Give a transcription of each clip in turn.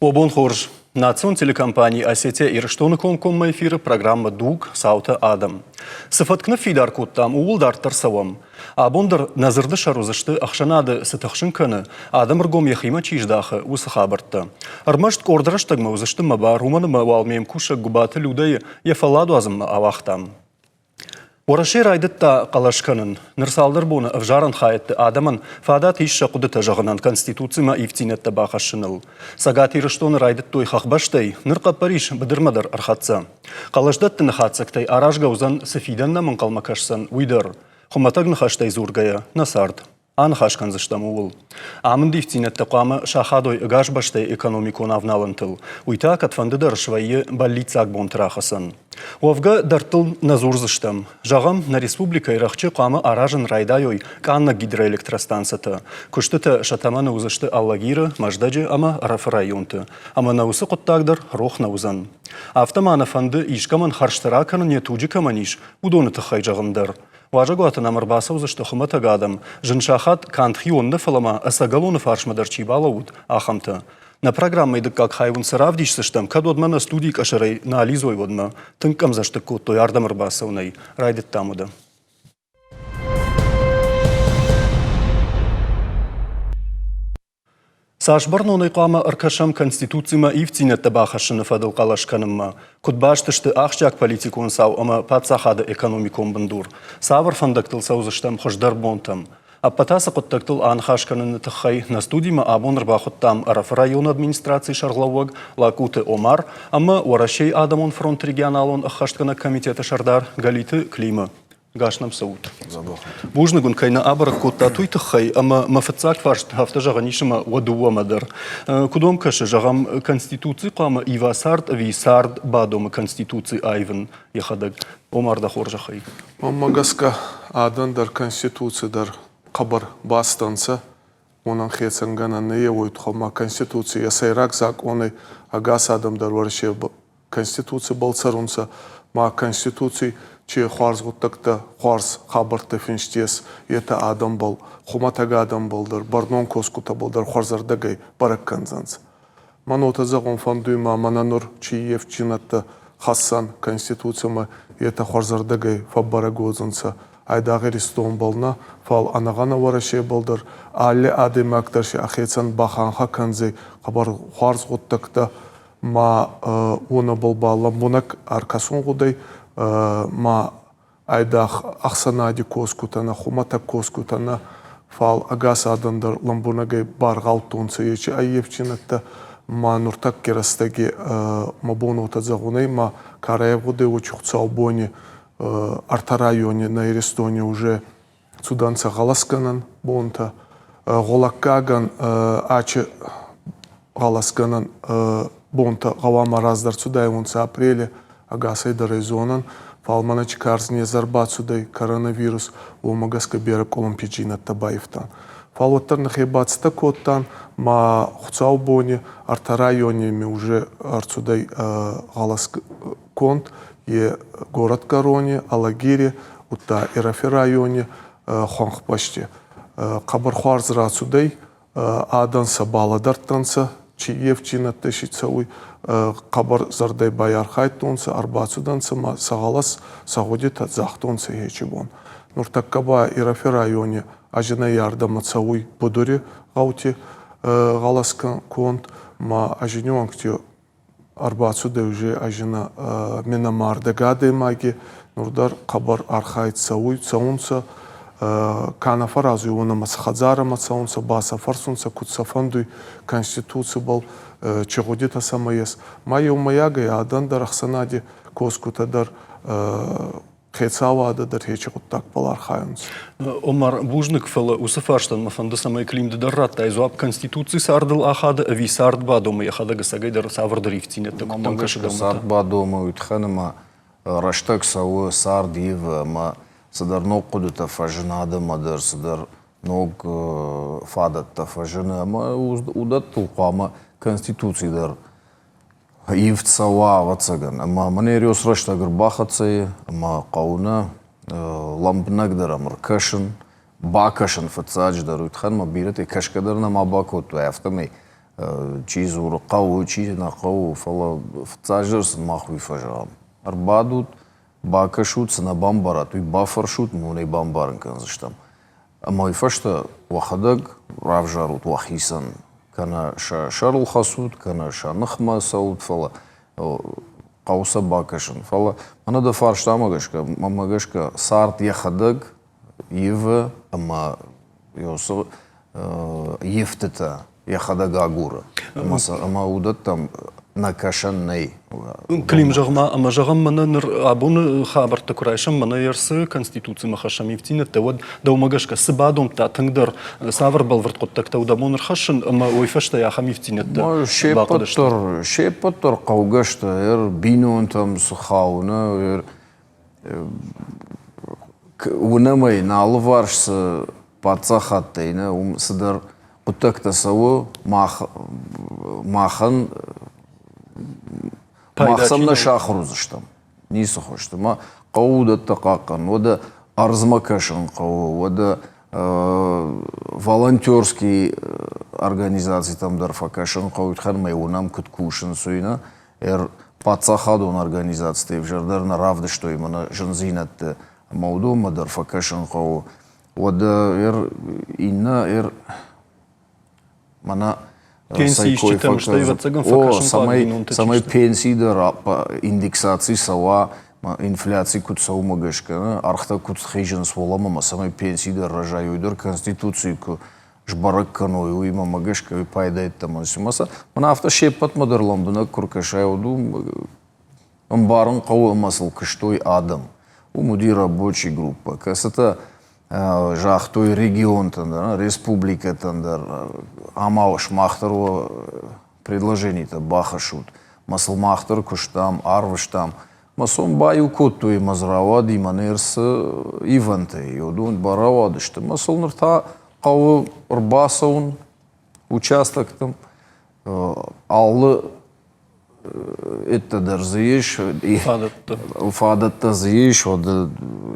Уӕ бон хорз! Национ телекомпани «Осетия Ирыстоны» комкоммӕ эфиры программӕ «Дуг. Цаутӕ. Адӕм». Цы фӕтк ныффидар кодтам, ууыл дарддӕр цӕуӕм. Абон дӕр нӕ дзырды сӕр уыдзысты, ӕхсӕнады цы тыхсын кӕны, адӕмы ргом йӕхимӕ чи здахы, уыцы хабӕрттӕ. Ӕрмӕст къорд рӕстӕгмӕ уыдзысты мӕ бар, уымӕн ӕмӕ уал ме мкусӕг Гуыбаты Людӕйы йӕ фӕллад уадзынмӕ ауагътам. Уӕрӕсе райдыдта хъӕлӕс кӕнын. Ныр цалдӕр боны ӕвзарӕн хайӕдты адӕмӕн фадат ис сӕ хъуыдытӕ зӕгъынӕн Конституцимӕ ивддзинӕдтӕ бахӕссыныл. Цӕгат Ирыстоны райдыдтой хӕхбӕстӕй, ныр хъӕппӕрис быдырмӕ дӕр ӕрхӕццӕ. Хъӕлӕсдӕттыны хатдзӕгтӕй аразгӕ уыдзӕн, цы фидӕн нӕм ӕнхъӕлмӕ кӕсдзӕн, уый дӕр. Хуымӕтӕг ныхӕстӕй дзургӕйӕ, нӕ цард. Аныхас кӕндзыстӕм ууыл. Амынд ивддзинӕдтӕ хъуамӕ сахадой ӕгас бӕстӕйы экономикон авналӕнтыл. Уый та кӕдфӕндыдӕр свӕййы бӕллиццаг бонты рахӕцӕн. Уӕвгӕ, дӕрдтыл нӕ дзурдзыстӕм. Зӕгъӕм, нӕ республикӕйы рӕхджы хъуамӕ аразын райдайой къаннӕг гидроэлектростанцӕтӕ. Куыстытӕ сӕ тӕмӕны уыдзысты Алагиры, Мӕздӕджы ӕмӕ Ӕрӕфы районты. Ӕмӕ нӕ уыцы хъуыддаг дӕр рох нӕ уыдзӕн. Афтӕ ма нӕ фӕнды искӕмӕн хӕрзтӕ ракӕнын йӕ туджы кӕмӕн ис, уыдоны тыххӕй зӕгъын дӕр. Уазӕгуаты нӕм ӕрбацӕудзысты хуымӕтӕг адӕм, зын сахат канд хион нӕ, фӕлӕ ма ӕцӕгӕлоны фарсмӕ дӕр чи балӕууыд, ахӕмтӕ. Нӕ программӕйы дыккаг хай уын цы равдисдзыстӕм, кӕд уӕдмӕ нӕ студийы къӕсӕрӕй нӕ алидзой, уӕдмӕ. Тынг къӕмдзӕстыг кодтой ардӕм ӕрбацӕуынӕй. Райдыдтам уӕдӕ. Цас бӕрнонӕй хъуамӕ ӕркӕсӕм Конституцимӕ ивддзинӕдтӕ бахӕссыны фӕдыл хъӕлӕс кӕнынмӕ? Куыд баст сты ахсджиаг политикон цау ӕмӕ паддзахады экономикон бындур? Цавӕр фӕндӕгтыл цӕудзыстӕм хуыздӕр бонтӕм? Ӕппӕт ацы хъуыддӕгтыл аныхас кӕныны тыххӕй нӕ студимӕ абон ӕрбахуыдтам Ӕрӕфы районы администрацийы сӕргълӕууӕг Лакъуты Омар ӕмӕ Уӕрӕсейы адӕмон фронты регионалон ӕххӕстгӕнӕг комитеты сӕрдар Галиты Климы. Гас нӕм цӕут. Бузныг уын, кӕй нӕ абӕрӕг кодтат, уый тыххӕй ӕмӕ мӕ фыццаг фарст афтӕ зӕгъӕн ис ӕмӕ уӕ дыууӕмӕ дӕр. Куыд уӕм кӕсы, зӕгъӕм, Конституци хъуамӕ ива цард ӕви цард бадомы Конституци аивын йӕхӕдӕг? Омар, дӕ хорзӕхӕй. Мӕнмӕ гӕсгӕ, адӕн дӕр Конституци дӕр хъӕбӕр баст ӕнцӕ. Уонӕн хецӕнгӕнӕн нӕййе, уой туххӕй ма Конституци йӕ сӕйраг закъонӕй ӕгас адӕм дӕр Уӕрӕсей Конституцибӕл цӕрунцӕ, ма Конституций чи хуарз гъуддӕгтӕ, хуарз хабӕрттӕ финст ес, етӕ адӕмбӕл, хумӕтӕг адӕмбӕл дӕр, бӕрнон косгутӕбӕл дӕр хуӕрзӕрдӕгӕй бӕрӕг кӕндзӕнцӕ. Мӕн уотӕ зӕгъун фӕндуй ма мӕнӕ нур чи ефджинӕдтӕ хӕссӕн Конституцимӕ, етӕ хуӕрзӕрдӕгӕй фӕббӕрӕг уодзӕнцӕ айдагъ Иристонбӕл нӕ, фал ӕнӕгъӕнӕ Уӕрӕсебӕл дӕр алли адӕймаг дӕр си ӕхецӕн баханхӕ кӕндзӕй хъӕбӕр хуарз гъуддӕгтӕ ма уонӕбӕл ба лӕмбунӕг ӕркӕсун гъудӕй, ма айдагъ ӕхсӕнади косгутӕ нӕ, хумӕтӕг косгутӕ нӕ, фал ӕгас адӕн дӕр лӕмбунӕгӕй баргъаудтонцӕ ечи аййевдзийнӕдтӕ. Ма нуртӕкки рӕстӕги мӕ бон уотӕ зӕгъун ӕй, ма ка райевгъудӕй уочи хуцаубони ӕртӕ райони нӕ Иристони уже цудӕнцӕ гъӕлӕсгӕнӕн бонтӕ. Гъулӕггагӕн ачи гъӕлӕсгӕнӕн бонтӕ гъӕуама раздӕр цудайуонцӕ апрели, ӕгасӕй дӕр ӕй зонӕн, фал мӕнӕ чи карз нез ӕрбацудӕй, коронавирус, уомӕ гӕсгӕ берӕ къулумпидзийнӕдтӕ байивтан. Фал уӕддӕр нӕхе бацӕттӕ кодтан, ма хуцаубони ӕртӕ районеми уже ӕрцудӕй гъӕлӕсгонд е горӕтгӕрони, Алагири, удта Ирӕфи райони хуӕнхбӕсти. Хъӕбӕр хуарз рацудӕй, адӕн сӕ балӕдӕрдтӕнцӕ, чи ефчийнӕдтӕ си цӕуй, хъӕбӕр зӕрдӕй байархайдтонцӕ, ӕрбацудӕнцӕ ма сӕ гъӕлӕс, сӕ гъудитӕ загътонцӕ ечи бон. Нуртӕккӕ ба Ирӕфи райони ӕзинӕй ардӕмӕ цӕуй будури гъӕути гъӕлӕсконд ма ӕзини уӕнгти ӕрбацудӕй уже ӕзинӕ минӕмардӕг адӕймаги, нур дӕр хъӕбӕр архайд цӕуй, цӕунцӕ, ка нӕ фӕразуй, уонӕмӕ сӕ хӕдзарӕмӕ цӕунцӕ, ба сӕ фӕрсунцӕ, куд сӕ фӕндуй Конституцибӕл, чи гъудитӕ сӕмӕ ес. Ма еумӕйагӕй адӕн дӕр, ӕхсӕнади косгутӕ дӕр хецауадӕ дӕр ечи гъуддагбӕл архайунцӕ. Омар, бузныг, фӕлӕ уыцы фарстӕн мӕ фӕнды, цӕмӕй Клим ды дӕр радтай дзуапп Конституци цардыл ахады ӕви цард бадомы йӕхӕдӕг ӕцӕгӕй дӕр цавӕрдӕр ивддзинӕдтӕ куыдтӕм кӕсы дӕумӕ? Цард бадомы, уый тыххӕн ӕмӕ рӕстӕг цӕуы, цард ивы ӕмӕ цыдӕр ног хъуыдытӕ фӕзыны адӕммӕ дӕр, цыдӕр ног фадӕттӕ фӕзыны ӕмӕ уыдӕттыл хъуамӕ Конституци дӕр ивд цӕуа, ӕвӕццӕгӕн. Ӕмӕ мӕнӕ Риос рӕстӕг ӕрбахӕццӕ и, ӕмӕ хъӕуы нӕ лӕмбынӕгдӕр ӕм ӕркӕсын, бакӕсын фыццаджыдӕр. Уый тыххӕн мӕ бирӕтӕ кӕсгӕ дӕр нӕма бакодтой, афтӕмӕй. Чи дзуры хъӕуы, чи нӕ хъӕуы, фӕлӕ фыццаджыдӕр сын мах уый фӕзӕгъӕм. Ӕрбадут, бакӕсут, цы нӕ бамбарат, уый бафӕрсут, мын ӕй бамбарын кӕндзыстӕм. Ӕмӕ уый фӕстӕ уӕхӕдӕг равзарут уӕхицӕн, кӕнӕ сӕ сӕрыл хӕцут, кӕнӕ сӕ ныхмӕ цӕут, фӕлӕ хъӕуы сӕ бакӕсын. Фӕлӕ мӕнӕ дӕ фарстамӕ гӕсгӕ, мӕнмӕ гӕсгӕ цард йӕхӕдӕг ивы ӕмӕ уыцы ивтытӕ йӕхӕдӕг агуры. Ӕмӕ уыдӕттӕм нӕ кӕсӕн нӕй. Клим, зӕгъ-ма, ӕмӕ зӕгъӕм, мӕнӕ ныр абоны хабӕрттӕ куы райсӕм, мӕнӕ ӕрцы Конституцимӕ хӕссӕм ивддзинӕдтӕ, уӕд дӕумӕ гӕсгӕ цы бадомдта тынгдӕр, цавӕр бӕлвырд хъуыддӕгтӕ уыд абон ӕрхӕссын ӕмӕ уый фӕстӕ ахӕм ивддзинӕдтӕ бахъуыдысты? Се ппӕт дӕр хъӕугӕ сты, бинонтӕм цы хауы, нӕ, уынӕм ӕй, нӕ алыварс цы паддзахадтӕй нӕ, уым цыдӕр хъуыддӕгтӕ цӕуы, мах, махӕн мах сӕм нӕ сахуыр уыдзыстӕм. Ницы хуызты. Ма хъӕуы уыдӕттӕ хъахъхъӕнын. Уӕдӕ ӕрдзмӕ кӕсын хъӕуы, уӕдӕ волонтерский организацитӕм дӕр фӕкӕсын хъӕуы, тхӕнмӕ уынӕм, куыд кусынц, уый нӕ. Паддзахадон организацитӕ ӕвзӕрдӕр нӕ равдыстой мӕнӕ зындзинӕдты, ӕмӕ уыдонмӕ дӕр фӕкӕсын хъӕуы. Уӕдӕ иннӕ мӕнӕ Пенсиисджытӕм стӕй ӕвӕццӕгӕн фӕкӕсын бинонты цӕмӕй пенси дӕр индексаци цӕуа, инфляци куыд цӕуы, уымӕ гӕсгӕ, ӕргътӕ куыд хизынц уӕлӕмӕ, ӕмӕ цӕмӕй пенси дӕр рӕза, уый дӕр Конституцийы куы сбӕрӕг кӕной, уый мӕмӕ гӕсгӕ уый пайда йеддӕмӕ ницы. Мӕн афтӕ се ппӕтмӕ дӕр лӕмбынӕг куы ркӕсай, уӕд уым ӕмбарын хъӕуы ӕмӕ сыл куыстой адӕм. Уым уыди рабочий группӕ, кӕцытӕ загътой регионтӕн дӕр, республикӕтӕн дӕр, ӕмӕ сымах дӕр уӕ предложенитӕ бахӕссут. Мӕ сыл мах дӕр куыстам, арвыстам. Мӕ сом баиу кодтой ӕмӕ дзы рауади мӕнӕ цы ивӕнтӕй, уыдон барауадысты. Мӕ сыл ныр та хъӕуы ӕрбацӕуын участоктӕм. Алы ӕддӕ дӕр дзы ис, фадӕттӕ дзы ис, уӕд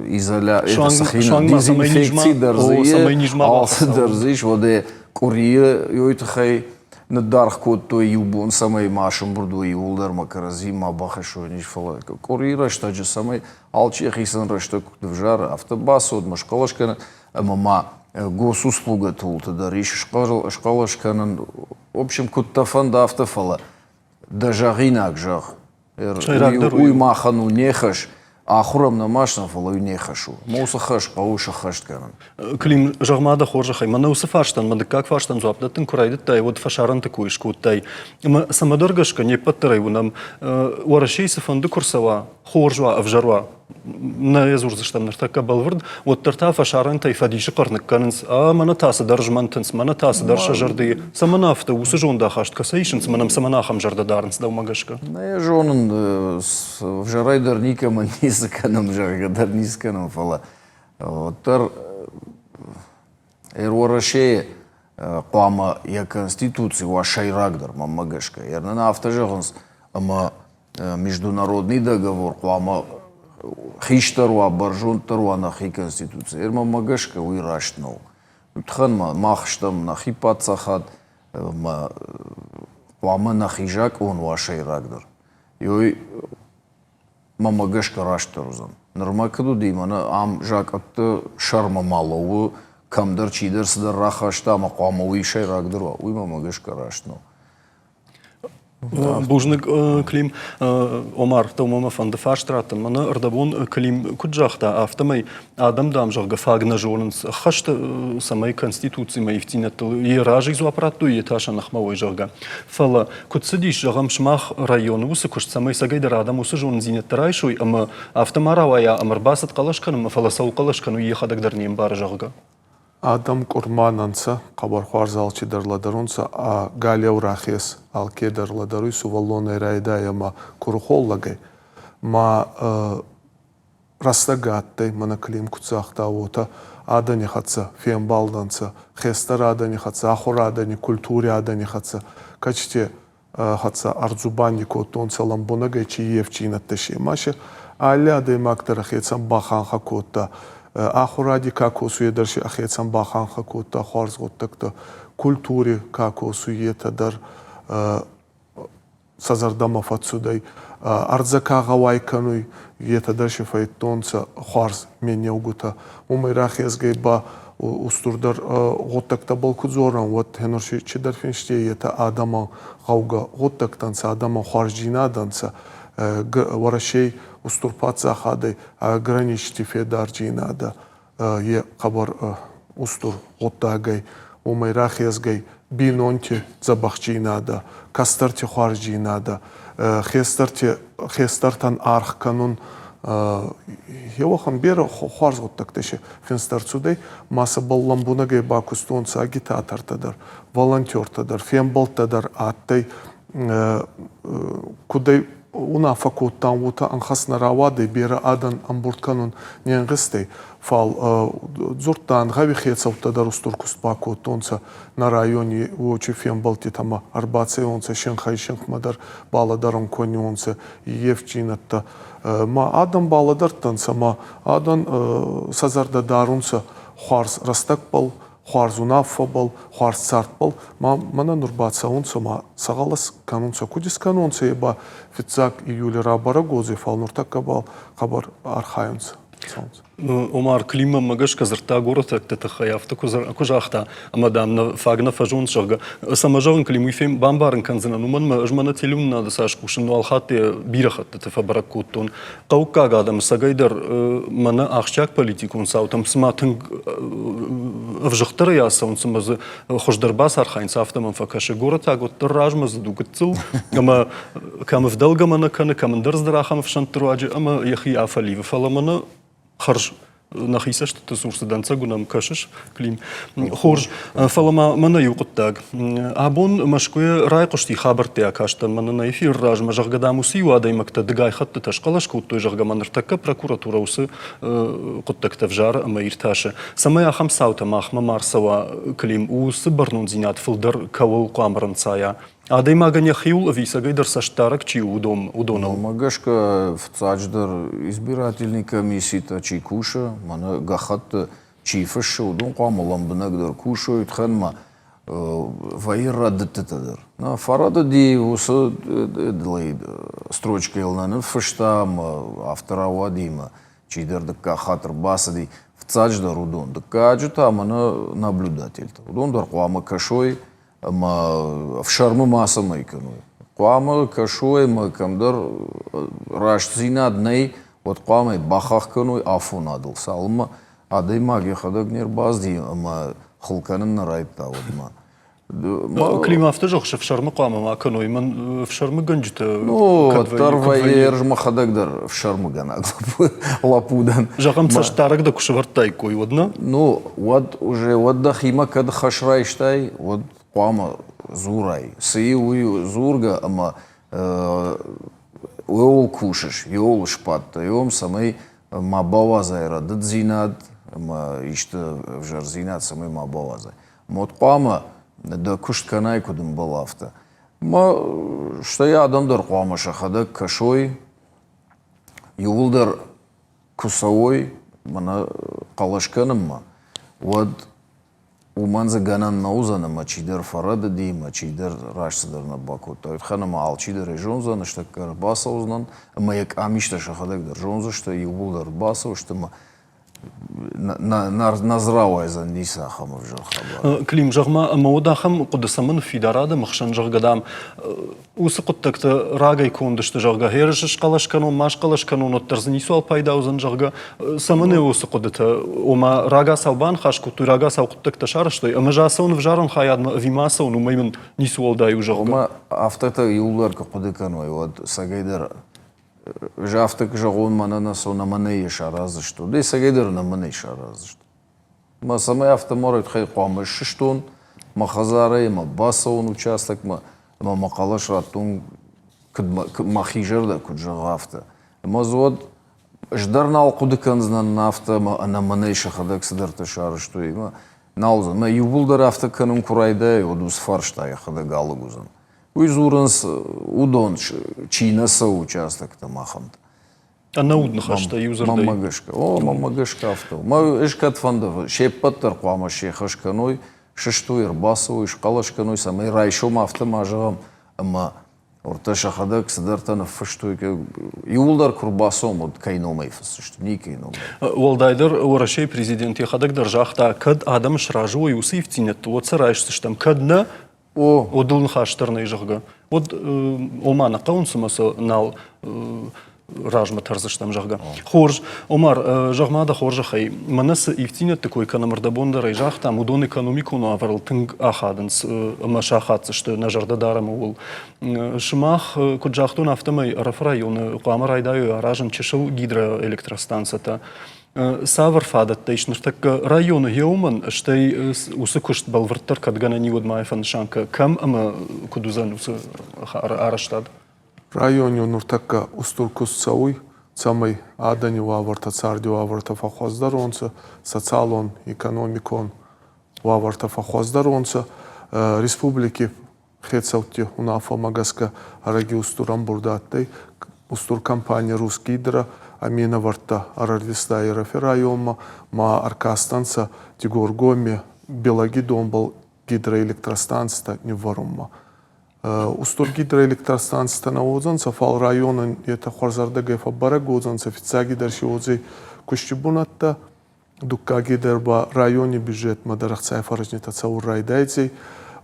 изоля дезинфекци дӕр дзы ис, алцы дӕр дзы ис, уӕд къуырийы ёй тыххӕй ныддаргъ кодтой иу бон, цӕмӕй ма сӕмбырд уой иууылдӕр ма кӕрӕдзи ма бахӕссой низ, фӕлӕ къуырийы рӕстӕджы цӕмӕй алчи йӕхицӕн рӕстӕг куыд ӕвзары, афтӕ бацӕуӕд ма схъӕлӕс кӕны ӕмӕ ма госуслугӕты уылты дӕр ис схъӕлӕс кӕнын. В общем, куыд дӕ фӕнды, афтӕ, фӕлӕ дӕ зӕгъинаг зӕгъ. Уый махӕн у не хӕс. Ахуырӕм нӕма стӕм, фӕлӕ уый не хӕс у. Ӕмӕ уыцы хӕс хъӕуы сӕххӕст кӕнын. Клим, зӕгъ-ма дӕ хорзӕхӕй, мӕнӕ уыцы фарстӕн, мӕ дыккаг фарстӕн дзуапп дӕттын куы райдыдтай, уӕд фӕсарӕнты кой скодтай. Ӕмӕ цӕмӕдӕр гӕсгӕ не ппӕт дӕр ӕй уынӕм, Уӕрӕсейы цыфӕнды куы рцӕуа, хорз уа, ӕвзӕр уа, нӕ йӕ дзурдзыстӕм ныртӕккӕ бӕлвырд, уӕддӕр та фӕсарӕнтӕй фӕдисы хъӕр ныккӕнынц, а мӕнӕ та цыдӕр змӕнтынц, мӕнӕ та цыдӕр сӕ зӕрдыйы. Цӕмӕн афтӕ уыцы зондахаст кӕцӕй исынц, мӕнӕм цӕмӕн ахӕм зӕрдӕ дарынц дӕумӕ гӕсгӕ? Нӕ йӕ зонын, ӕвзӕрӕй дӕр никӕмӕн ницы кӕнӕм, зӕгъгӕ дӕр ницы кӕнӕм, фӕлӕ уӕддӕр Уӕрӕсейы хъуамӕ йӕ конституци уа сӕйрагдӕр, мӕнмӕ гӕсгӕ. Нын афтӕ зӕгъынц, ӕмӕ международный договор хъуамӕ хистӕр уа, бӕрзонддӕр уа нӕхи конституцийӕ. Мӕнмӕ гӕсгӕ уый раст нӕу. Уый тыххӕн ма мах стӕм нӕхи паддзахад, ӕмӕ хъуамӕ нӕхи закъон уа сӕйрагдӕр. Ёй мӕнмӕ гӕсгӕ растдӕр уыдзӕн. Нырмӕ куыд уыди, мӕнӕ ам закъӕтты сӕрмӕ ма лӕууы, кӕмдӕр чидӕр цыдӕр рахаста ӕмӕ хъуамӕ уый сӕйрагдӕр уа, уый мӕнмӕ гӕсгӕ раст нӕу. Бузныг, Клим. Омар, дӕумӕ мӕ фӕнды фарст раттын. Мӕнӕ ӕрдӕбон Клим куыд загъта, афтӕмӕй адӕм, дам, зӕгъгӕ, фаг нӕ зонынц ӕххӕст, цӕмӕй Конституцимӕ ивддзинӕдтыл йе разыйы дзуапп радтой, йе та сӕ ныхмӕ уой, зӕгъгӕ. Фӕлӕ куыд цыдис, зӕгъӕм, сымах районы уыцы куыст, цӕмӕй цӕгӕйдӕр адӕм уыцы зонындзинӕдтӕ райсой ӕмӕ афтӕ ма рауайа ӕмӕ ӕрбацыд хъӕлӕс кӕнынмӕ, фӕлӕ цӕуыл хъӕлӕс кӕны, уый йӕхӕдӕг дӕр не мбары, зӕгъгӕ? Адӕм къурма нӕ нцӕ, хъӕбӕр хуарз алчидӕр лӕдӕрунцӕ ӕ галеу рахес алкедӕр лӕдӕруй сувӕллонӕй райдай ӕма курухоллагӕй. Ма рӕстӕг адтӕй, мӕнӕ Клим куд загъта, уотӕ адӕни хӕццӕ фембалдӕнцӕ, хестӕр адӕни хӕццӕ, ахурадӕни, культури адӕни хӕццӕ, кӕцити хӕццӕ ӕрдзубанди кодтонцӕ лӕмбунӕгӕй чи евчийнӕдтӕ си. Ма си алли адӕймаг дӕр ӕхецӕн баханхӕ кодта. Ахуради ка косуй, е дӕр си ӕхецӕн баханхӕ кодта хуарз гъуддӕгтӕ. Культури ка косуй, етӕ дӕр сӕ зӕрдӕмӕ фӕццудӕй. Ӕрдзӕ ка гъӕуай кӕнуй, етӕ дӕр си фӕййидтонцӕ хуарз менеугутӕ. Уомӕй рахезгӕй ба устурдӕр гъуддӕгтӕбӕл ку дзорӕн, уӕд хенур си чидӕр финсти, етӕ адӕмӕн гъӕугӕ гъуддӕгтӕ нцӕ, адӕмӕн хуарздзийнадӕ нцӕ. Уӕрӕсей устур паддзахадӕй ограничити федарджийнадӕ е хъӕбӕр устур гъуддагӕй, уомӕй рахезгӕй бийнонти дзӕбӕхдзийнадӕ, кӕстӕрти хуарздзийнадӕ, хестӕрти хестӕртӕн аргъ кӕнун еуӕхӕн берӕ хуарз гъуддӕгтӕ си финст ӕрцудӕй, ма сӕбӕл лӕмбунӕгӕй бакустонцӕ агитатортӕ дӕр, волонтертӕ дӕр, фембӕлдтӕ дӕр адтӕй кудӕй унаффӕ кодтан, уотӕ ӕнхӕст нӕ рауадӕй, берӕ адӕн ӕмбурд кӕнун не нгъизтӕй, фал дзурдтан, гъӕуи хецӕуттӕ дӕр устур куст бакодтонцӕ нӕ райони уочи фембӕлдтитӕмӕ ӕрбацӕуонцӕ синхӕй-синхмӕ дӕр балӕдӕрун кӕниуонцӕ ефджийнӕдтӕ. Ма адӕм балӕдӕрдтӕнцӕ, ма адӕн сӕ зӕрдӕ дарунцӕ хуарз рӕстӕгбӕл, хуарз унаффӕбӕл, хуарз цардбӕл, ма мӕнӕ нур ба цӕунцӕ ма сӕ гъӕлӕс кӕнунцӕ. Куд искӕнонцӕ, е ба фиццаг июли рабӕрӕг уодзӕй, фал нуртӕккӕ бал хъӕбӕр архайунцӕ. Цӕунцӕ. Омар Климмӕ гӕсгӕ дзырдта горӕтӕгты тыххӕй, афтӕ куы загъта, ӕмӕ, дам, нӕ фаг нӕ фӕзонд, зӕгъгӕ. Цӕмӕ зӕгъын, Клим, уый бамбарын кӕндзынӕн, уымӕн ӕмӕ ӕз мӕнӕ телеуынынады цас кусын, уал хатты бирӕ хӕттыты фӕбӕрӕг кодтон. Хъӕуккаг адӕм цӕгӕйдӕр мӕнӕ ахсджиаг политикон цаутӕм цыма тынг ӕвзыгъддӕрӕй ацӕуынц ӕмӕ дзы хуыздӕр бацархайынц, афтӕ мӕм фӕкӕсы. Горӕтаг уӕддӕр размӕ дзыд у гыццыл ӕмӕ кӕм ӕвдӕлгӕмӕ нӕ кӕны, кӕм ӕндӕр цыдӕр ахӕм ӕфсӕнтты руаджы ӕмӕ йӕхи афӕливы. Фӕлӕ мӕнӕ хӕрз нӕхи цӕстыты цур цы дӕнцӕг уынӕм, кӕсыс, Клим? Хорз, фӕлӕ ма мӕнӕ иу хъуыддаг. Абон Мӕскуыйы райхъуысти хабӕрттӕ акастӕн мӕнӕ нӕ эфиры размӕ, зӕгъгӕ, дам, уыцы иу адӕймӕгтӕ дыгай хӕттытӕ схъӕлӕс кодтой, зӕгъгӕ, ма ныртӕккӕ прокуратурӕ уыцы хъуыддӕгтӕ взары ӕмӕ иртасы. Цӕмӕй ахӕм цаутӕ махмӕ ма рцӕуа, Клим, уыцы бӕрнондзинад фылдӕр кӕуыл хъуамӕ рынцайа? Адӕймагӕн йӕхиуыл ӕви ӕцӕгӕйдӕр цӕстдарӕг чи у, уыдоныл? Уымӕ гӕсгӕ, фыццаджыдӕр, избирательный комисситӕ чи кусы, мӕнӕ гӕххӕтты чи фыссы, уыдон хъуамӕ лӕмбынӕгдӕр кусой, тхӕнмӕ вӕййы рӕдыдтытӕ дӕр. Нӕ фӕрӕдыди уыцы строчкӕйыл нӕ ныффыста ӕмӕ афтӕ рауади ӕмӕ чидӕр дыккаг хатт ӕрбацыди. Фыццаджыдӕр уыдон. Дыккаджы та мӕнӕ наблюдательтӕ. Уыдон дӕр хъуамӕ кӕсой ӕмӕ ӕфсӕрмы мацӕмӕй кӕной. Хъуамӕ кӕсой ӕмӕ кӕмдӕр рӕстдзинад нӕй, уӕд хъуамӕ бахахх кӕной афонадыл, цалынмӕ адӕймаг йӕхӕдӕг не рбацыди ӕмӕ хыл кӕнын нӕ райдыдта, уӕдмӕ. Клим афтӕ зӕгъыс, ӕфсӕрмы хъуамӕ ма кӕной, мӕн ӕфсӕрмыгӕнджытӕ Ну, уӕддӕр вӕййы ӕз мӕхӕдӕг дӕр ӕфсӕрмыгӕнаг лӕппу дӕн. Зӕгъӕм, цӕстдарӕг дӕ куы сӕвӕрдтаиккой, уӕд нӕ? Ну, уӕд уже уӕд дӕхимӕ кӕд хӕс райстай, уӕд хъуамӕ дзурай. Цы и, уый дзургӕ ӕмӕ ууыл кусыс, иуыл сбадтӕ, иуым цӕмӕй ма бауадзай рӕдыддзинад ӕмӕ исты ӕвзӕрдзинад цӕмӕй ма бауадзай. Мод хъуамӕ дӕ куыст кӕнай, куыд ӕмбӕлы, афтӕ. Ма стӕй адӕм дӕр хъуамӕ сӕхӕдӕг кӕсой, иууылдӕр куы цӕуой мӕнӕ хъӕлӕс кӕнынмӕ, уӕд уымӕн дзы гӕнӕн нӕ уыдзӕн ӕмӕ чидӕр фӕрӕдыди ӕмӕ чидӕр раст цыдӕр нӕ бакодта. Уый ӕмӕ алчидӕр ӕй зондзӕн, ӕстӕккӕ ӕрбацӕудзынӕн ӕмӕ йӕ къамистӕ сӕхӕдӕг дӕр зондзысты, иууылдӕр ӕрбацӕудзысты ӕмӕ нӕ дзы рауайдзӕн ницы ахӕм ӕвзӕр хабар. Клим, зӕгъ-ма, ӕмӕ уӕд ахӕм хъуыды цӕмӕн фидар адӕмы хсӕн, зӕгъгӕ, дам, уыцы хъуыддӕгтӕ рагӕй конд сты, зӕгъгӕ, хӕрз схъӕлӕс кӕнон, ма схъӕлӕс кӕнон, уӕддӕр дзы ницуал пайда уыдзӕн, зӕгъгӕ, цӕмӕн уыцы хъуыдытӕ? Ома, рагацау баныхас кодтой, рагацау хъуыддӕгтӕ сарӕзтой, ӕмӕ ӕз ацӕуын ӕвзарӕн хайадмӕ ӕви ма ацӕуын, уымӕй мын ницы уӕлдай у, зӕгъгӕ. Ома, афтӕтӕ иууылдӕр куы хъуыды кӕной, уӕд цӕгӕйдӕр Ӕз афтӕ куы зӕгъон, мӕнӕ нӕ сон ӕмӕ нӕ йӕ сараздзысты, уӕд ӕцӕгӕйдӕр нӕ мӕнӕй сараздзысты. Мӕ цӕмӕй афтӕ ма райдыдтай, хъуамӕ ссыстон мӕ хӕдзарӕй ӕмӕ бацӕуон участокмӕ ӕмӕ мӕ хъӕлӕс радтон, куыд мӕхи зӕрдӕ куыд зӕгъы, афтӕ. Ӕмӕ дзы уӕд ӕз дӕр нал хъуыды кӕндзынӕн афтӕ ӕмӕ ӕнӕ мӕнӕй сӕхӕдӕг цыдӕртӕ сарӕзтой. Ӕмӕ нал уыдзӕн. Мӕ иууылдӕр афтӕ кӕнын куы райдайой, уӕд уыцы фарста йӕхӕдӕг алыг уыдзӕн. Уый дзурынц, уыдон чи нӕ цӕуы участоктӕм, ахӕмтӕ. Ӕнӕуд ныхӕстӕ иудзырдӕй. Мӕнмӕ гӕсгӕ. О, мӕнмӕ гӕсгӕ афтӕ у. Мӕ ӕз кӕд фӕнды, се ппӕт дӕр хъуамӕ се хӕс кӕной, сыстой, ӕрбацӕуой, схъӕлӕс кӕной, цӕмӕй райсом афтӕ ма зӕгъӕм, ӕмӕ уӕртӕ сӕхӕдӕг цыдӕртӕ ныффыстой, иууылдӕр куы рбацӕуӕм, уӕд кӕй номӕй фыссысты, никӕй номӕй. Уӕлдайдӕр Уӕрӕсейы президент йӕхӕдӕг дӕр загъта, кӕд адӕм сразы уой уыцы ивддзинӕдты, уӕд сӕ райсдзыстӕм, кӕд нӕ, О, уӕд ыл ныхас дӕр нӕй, зӕгъгӕ. Уӕд ома нӕ хъӕуынц ӕмӕ сӕ нал размӕ тӕрдзыстӕм, зӕгъгӕ. Хорз. Омар, зӕгъ-ма дӕ хорзӕхӕй, мӕнӕ цы ивддзинӕдты кой кӕнӕм ӕрдӕбон дӕр ӕй загътам, уыдон экономикон уавӕрыл тынг ахадынц ӕмӕ сахаддзысты, нӕ зӕрдӕ дарӕм ууыл. Сымах, куыд загътон, афтӕмӕй Ӕрӕфы районы хъуамӕ райдайой аразын чысыл гидроэлектростанцӕтӕ. Цавӕр фадӕттӕ ис ныртӕккӕ районы гъеуымӕн, стӕй уыцы куыст бӕлвырддӕр кӕд гӕнӕн и, уӕд ма фӕнысан кӕ, кӕм ӕмӕ куыд уыдзӕн уыцы арӕзтад? Райони нуртӕккӕ устур куст цӕуй, цӕмӕй адӕни уавӕртӕ, царди уавӕртӕ фӕххуӕздӕр уонцӕ, социалон, экономикон уавӕртӕ фӕххуӕздӕр уонцӕ. Республики хецӕутти унаффӕмӕ гӕсгӕ ӕрӕги устур ӕмбурд адтӕй. Устур компани «Русгидро» ӕ минӕвӕрттӕ ӕрӕрвиста Ирӕфи районмӕ ма ӕркастӕнцӕ Дигоргоми Белаги донбӕл гидроэлектростанцитӕ ниввӕрунмӕ. Устур гидроэлектростанцитӕ нӕ уодзӕнцӕ, фал районӕн етӕ хуӕрзӕрдӕгӕй фӕббӕрӕг уодзӕнцӕ, фиццагидӕр си уодзӕй кусти бунӕттӕ, дуккагидӕр ба райони бюджетмӕ дӕр ӕхцай фӕрӕзнитӕ цӕун райдайдзӕй,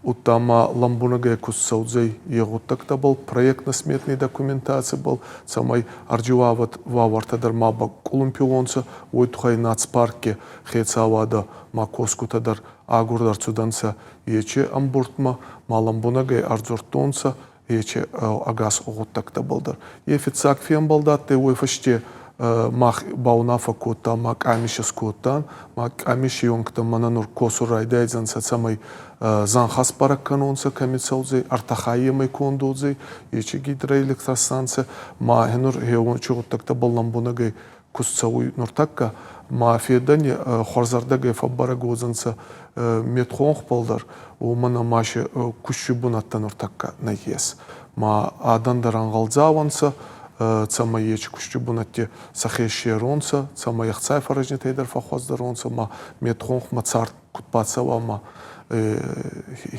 удта ма лӕмбунӕгӕй куст цӕудзӕй е гъуддӕгтӕбӕл, проектно-сметный документацибӕл, цӕмӕй ӕрдзиуавӕд уавӕртӕ дӕр ма бакъулумпи уонцӕ, уой туххӕй нацпаркки хецауадӕ ма косгутӕ дӕр агурд ӕрцудӕнцӕ ечи ӕмбурдмӕ, ма лӕмбунӕгӕй ӕрдзурдтонцӕ ечи ӕгас гъуддӕгтӕбӕл дӕр. Е фиццаг фембӕлд адтӕй, уой фӕсте мах баунаффӕ кодтан, ма къамис искодтан, ма къамиси уӕнгтӕ мӕнӕ нур косун райдайдзӕнцӕ, цӕмӕй зӕнхӕ сбӕрӕг кӕнонцӕ, кӕми цӕудзӕй, ӕртӕ хаййемӕй конд уодзӕй, ечи гидроэлектростанцӕ, ма нур хеуончи гъуддӕгтӕбӕл лӕмбунӕгӕй куст цӕуй нуртӕккӕ, ма федӕни хуӕрзӕрдӕгӕй фӕббӕрӕг уодзӕнцӕ медхонхбӕл дӕр, уомӕн ӕма си кусти бунӕттӕ нуртӕккӕ нӕййес. Ма адӕн дӕр ӕнгъӕлдзау ӕнцӕ, цӕмӕй ечи кусти бунӕтти сӕхе серонцӕ, цӕмӕй ӕхцай фӕрӕзнитӕй дӕр фӕххуӕздӕр уонцӕ, ма медхонхмӕ цард куд бацӕуа, ма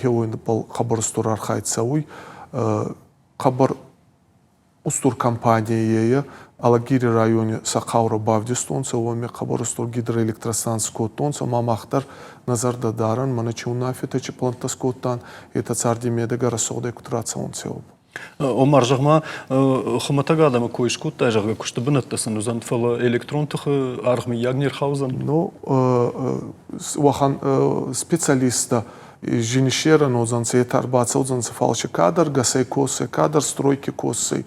хеуонбӕл хъӕбӕр устур архайд цӕуй. Хъӕбӕр устур компанийӕй Алагири райони сӕ хъаурӕ бавдистонцӕ, уоми хъӕбӕр устур гидроэлектростанци кодтонцӕ, ма мах дӕр нӕ зӕрдӕ дарӕн, мӕнӕ чи унаффитӕ, чи пълӕнттӕ скодтан, етӕ царди медӕгӕ рӕсугъдӕй куд рацӕунцӕ, уоб. Омар, зӕгъ-ма, хуымӕтӕг адӕмы кой скодтай, зӕгъгӕ, куысты бынӕттӕ сын уыдзӕн, фӕлӕ электрон тыхы аргъ мыййаг не рхаудзӕн? Ну, уӕхӕн специалисттӕ зин уодзӕнцӕ, етӕ ӕрбацӕудзӕнцӕ, фал си кадӕр гӕсӕй косӕй, кадӕр стройки косӕй,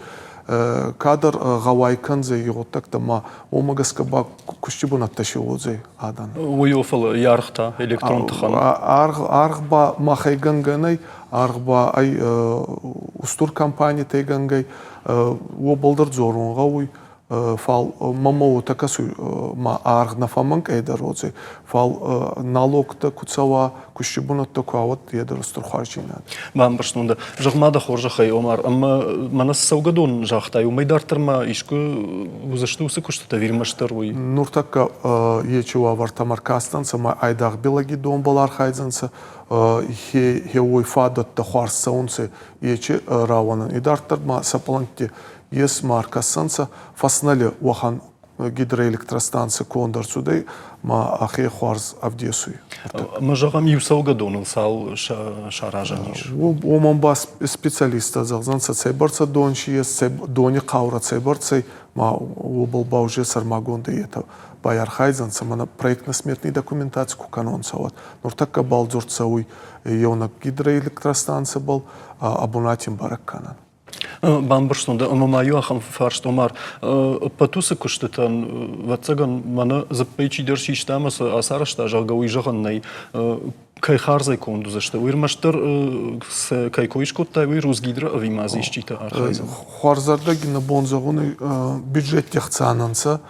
кадӕр гъӕуай кӕндзӕй и гъуддӕгтӕ ма уомӕ гӕсгӕ ба кусти бунӕттӕ си уодзӕй адӕн. Уый о, фӕлӕ и аргъ та электрон тыхӕн? Аргъ ба махӕй гӕнгӕ нӕй, аргъ ба ӕй устур компанитӕй гӕнгӕй, уобӕл дӕр дзорун гъӕуй. Фал мӕмӕ уотӕ кӕсуй, ма аргъ нӕ фӕммӕнкъӕйдӕр уодзӕй, фал налогтӕ ку цӕуа, кусти бунӕттӕ ку уа, уӕд е дӕр устур хуарздзийнадӕ. Бамбӕрстон дӕ. Зӕгъ ма дӕ хорзӕхӕй, Омар, ӕмӕ мӕнӕ цы цӕугӕдон загътай, уымӕй дарддӕр ма искуы уыдзысты уыцы куыстытӕ ӕви ӕрмӕстдӕр уый? Нуртӕккӕ ечи уавӕртӕмӕ ӕркастӕнцӕ ма айдагъ Белаги донбӕл архайдзӕнцӕ, хе уой фадӕттӕ хуарз цӕунцӕ ечи рауӕнӕн. Идарддӕр ма сӕ пълӕнтти ес ма ӕркӕсӕнцӕ Фӕснӕли уӕхӕн гидроэлектростанци конд ӕрцудӕй ма ӕхе хуарз ӕвдесуй. Ма зӕгъӕм, иу цӕугӕдоныл цал саразӕн ис? Уомӕн ба специалисттӕ зӕгъдзӕнцӕ, цӕйбӕрцӕ дон си ес, дони хъаурӕ цӕйбӕрцӕй, ма уобӕл ба уже сӕрмагондӕй етӕ байархайдзӕнцӕ, мӕнӕ проектно-сметный документаци ку кӕнонцӕ, уӕд. Нуртӕккӕ бал дзурд цӕуй еунӕг гидроэлектростанцӕбӕл, ӕ бунат ин бӕрӕг кӕнӕн. Бамбӕрстон дӕ, ӕмӕ ма иу ахӕм фарст, Омар, ӕппӕт уыцы куыстытӕн, ӕвӕццӕгӕн, мӕнӕ дзыппӕй чидӕр систа ӕмӕ сӕ ацарӕзта, зӕгъгӕ, уый зӕгъӕн нӕй. Кӕй хардзӕй конд уыдзысты? Уый ӕрмӕстдӕр кӕй кой скодтай, уый Русгидро ӕви ма дзы исчитӕ архайдзӕн? Хуӕрзӕрдӕги нӕ бон зӕгъун бюджетти ӕхца нӕ нцӕ,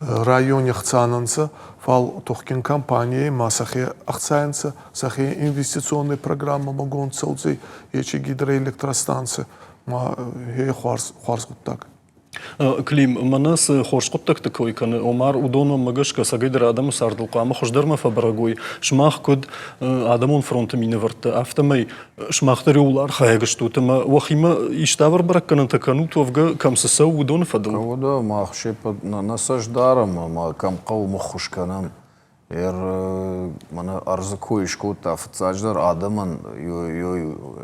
райони ӕхца нӕ нцӕ, фал тухгин компанийӕй ма сӕхе ӕхца нцӕ, сӕхе инвестиционный программӕмӕ гонд цӕудзӕй ечи гидроэлектростанци ма хе хуарз, хуарз гъуддаг. Клим, мӕнӕ цы хорз хъуыддӕгты кой кӕны Омар, уыдонмӕ гӕсгӕ цӕгӕйдӕр адӕмы цардыл хъуамӕ хуыздӕрмӕ фӕбӕрӕг уой. Сымах куыд адӕмон фронты минӕвӕрттӕ, афтӕмӕй сымах дӕр иууыл архайӕг стут ӕмӕ уӕхимӕ иставӕр бӕрӕггӕнӕнтӕ кӕнут, уӕвгӕ кӕм цы цӕуы, уыдоны фӕдыл? Уӕдӕ мах се ппӕт нӕ цӕст дарӕм ӕмӕ кӕм хъӕуы, мыххуыс кӕнӕм. Мӕнӕ ӕрдзы кой скодта фыццаджыдӕр адӕмӕн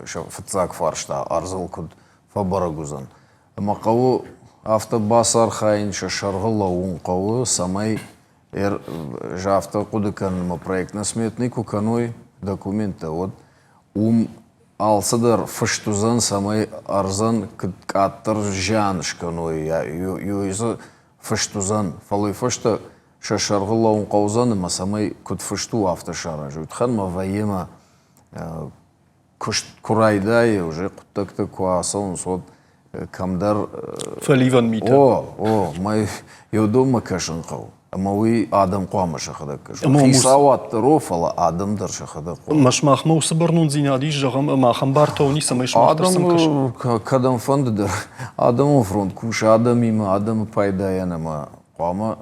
сӕ фыццаг фарста ӕрдзыл куыд фӕбӕрӕг уыдзӕн. Ӕмӕ хъӕуы афтӕ бацархайын, сӕ сӕргъы лӕууын хъӕуы, цӕмӕй ӕз афтӕ хъуыды кӕнын, ӕмӕ проектно-сметный куы кӕной документтӕ, уӕд уым алцыдӕр фыст уыдзӕн, цӕмӕй ӕрдзӕн куыд къаддӕр зиан скӕной, дзы фыст уыдзӕн. Фӕлӕ уый фӕстӕ сӕ сӕргъы лӕууын хъӕудзӕн ӕмӕ цӕмӕй куыд фыст у, афтӕ саразой. Тыхӕн ма вӕййы ӕмӕ куыст куы райдайы, уже хъуыддӕгтӕ куы ацӕуынц, уӕд кӕмдӕр... Фӕливӕн митӕ. О, о, мӕ еудоммӕ кӕсын хъӕуы. Ӕмӕ уый адӕм хъуамӕ сӕхӕдӕг кӕсой. Хицауад дӕр о, фӕлӕ адӕм дӕр сӕхӕдӕг хъуамӕ. Ӕмӕ сымахмӕ уыцы бӕрнондзинад ис, зӕгъӕм, ӕмӕ ахӕм бартӕ уын цӕмӕй сымах дӕр сын кӕсат? Кӕдӕмфӕнды дӕр адӕмон фронт кусы адӕмимӕ, адӕмы пайдайӕн ӕмӕ хъуамӕ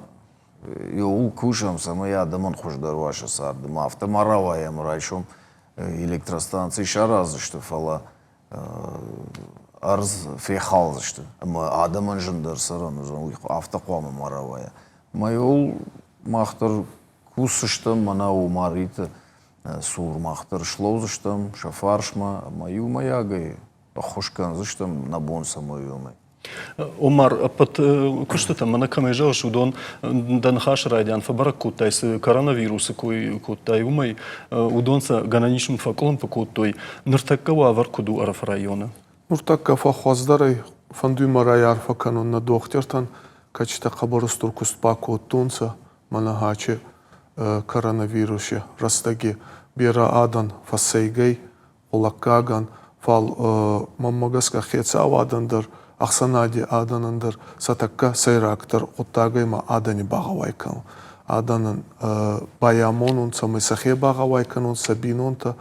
иууыл кусӕм, цӕмӕй адӕмӕн хуыздӕр уа сӕ цард. Ӕмӕ афтӕ ма рауайӕм райсом электростанци сараздзысты, фӕлӕ ӕрдз фехалдзысты ӕмӕ адӕмӕн зындӕр цӕрӕн уыдзӕн, уый афтӕ хъуамӕ ма рауайа. Ӕмӕ иууыл мах дӕр кусдзыстӕм, мӕнӕ Умариты цур мах дӕр слӕудзыстӕм сӕ фарсмӕ ӕмӕ иумӕйагӕй ӕххуыс кӕндзыстӕм нӕ бон цӕмӕй уымӕй. Омар, ӕппӕт куыстытӕ мӕнӕ кӕмӕй зӕгъыс, уыдон дӕ ныхасы райдиан фӕбӕрӕг кодтай, цы коронавирусы кой кодтай, уымӕй. Уыдон сӕ гӕнӕн ис фӕкъуылымпы кодтой. Ныртӕккӕ уавӕр куыд у Ӕрӕфы районы? Нуртӕккӕ фӕххуӕздӕр ӕй. Фӕндуй мӕ райарфӕ кӕнун нӕ дохтиртӕн, кӕцитӕ хъӕбӕр устур куст бакодтонцӕ мӕнӕ ачи коронавируси рӕстӕги берӕ адӕн фӕссӕйгӕй, гъулӕггагӕн, фал мӕнмӕ гӕсгӕ хецауадӕн дӕр, ӕхсӕнади адӕнӕн дӕр сӕ тӕккӕ сӕйрагдӕр гъуддагӕй ма адӕни багъӕуай кӕнун. Адӕнӕн байамонун, цӕмӕй сӕхе багъӕуай кӕнун, сӕ бийнонтӕ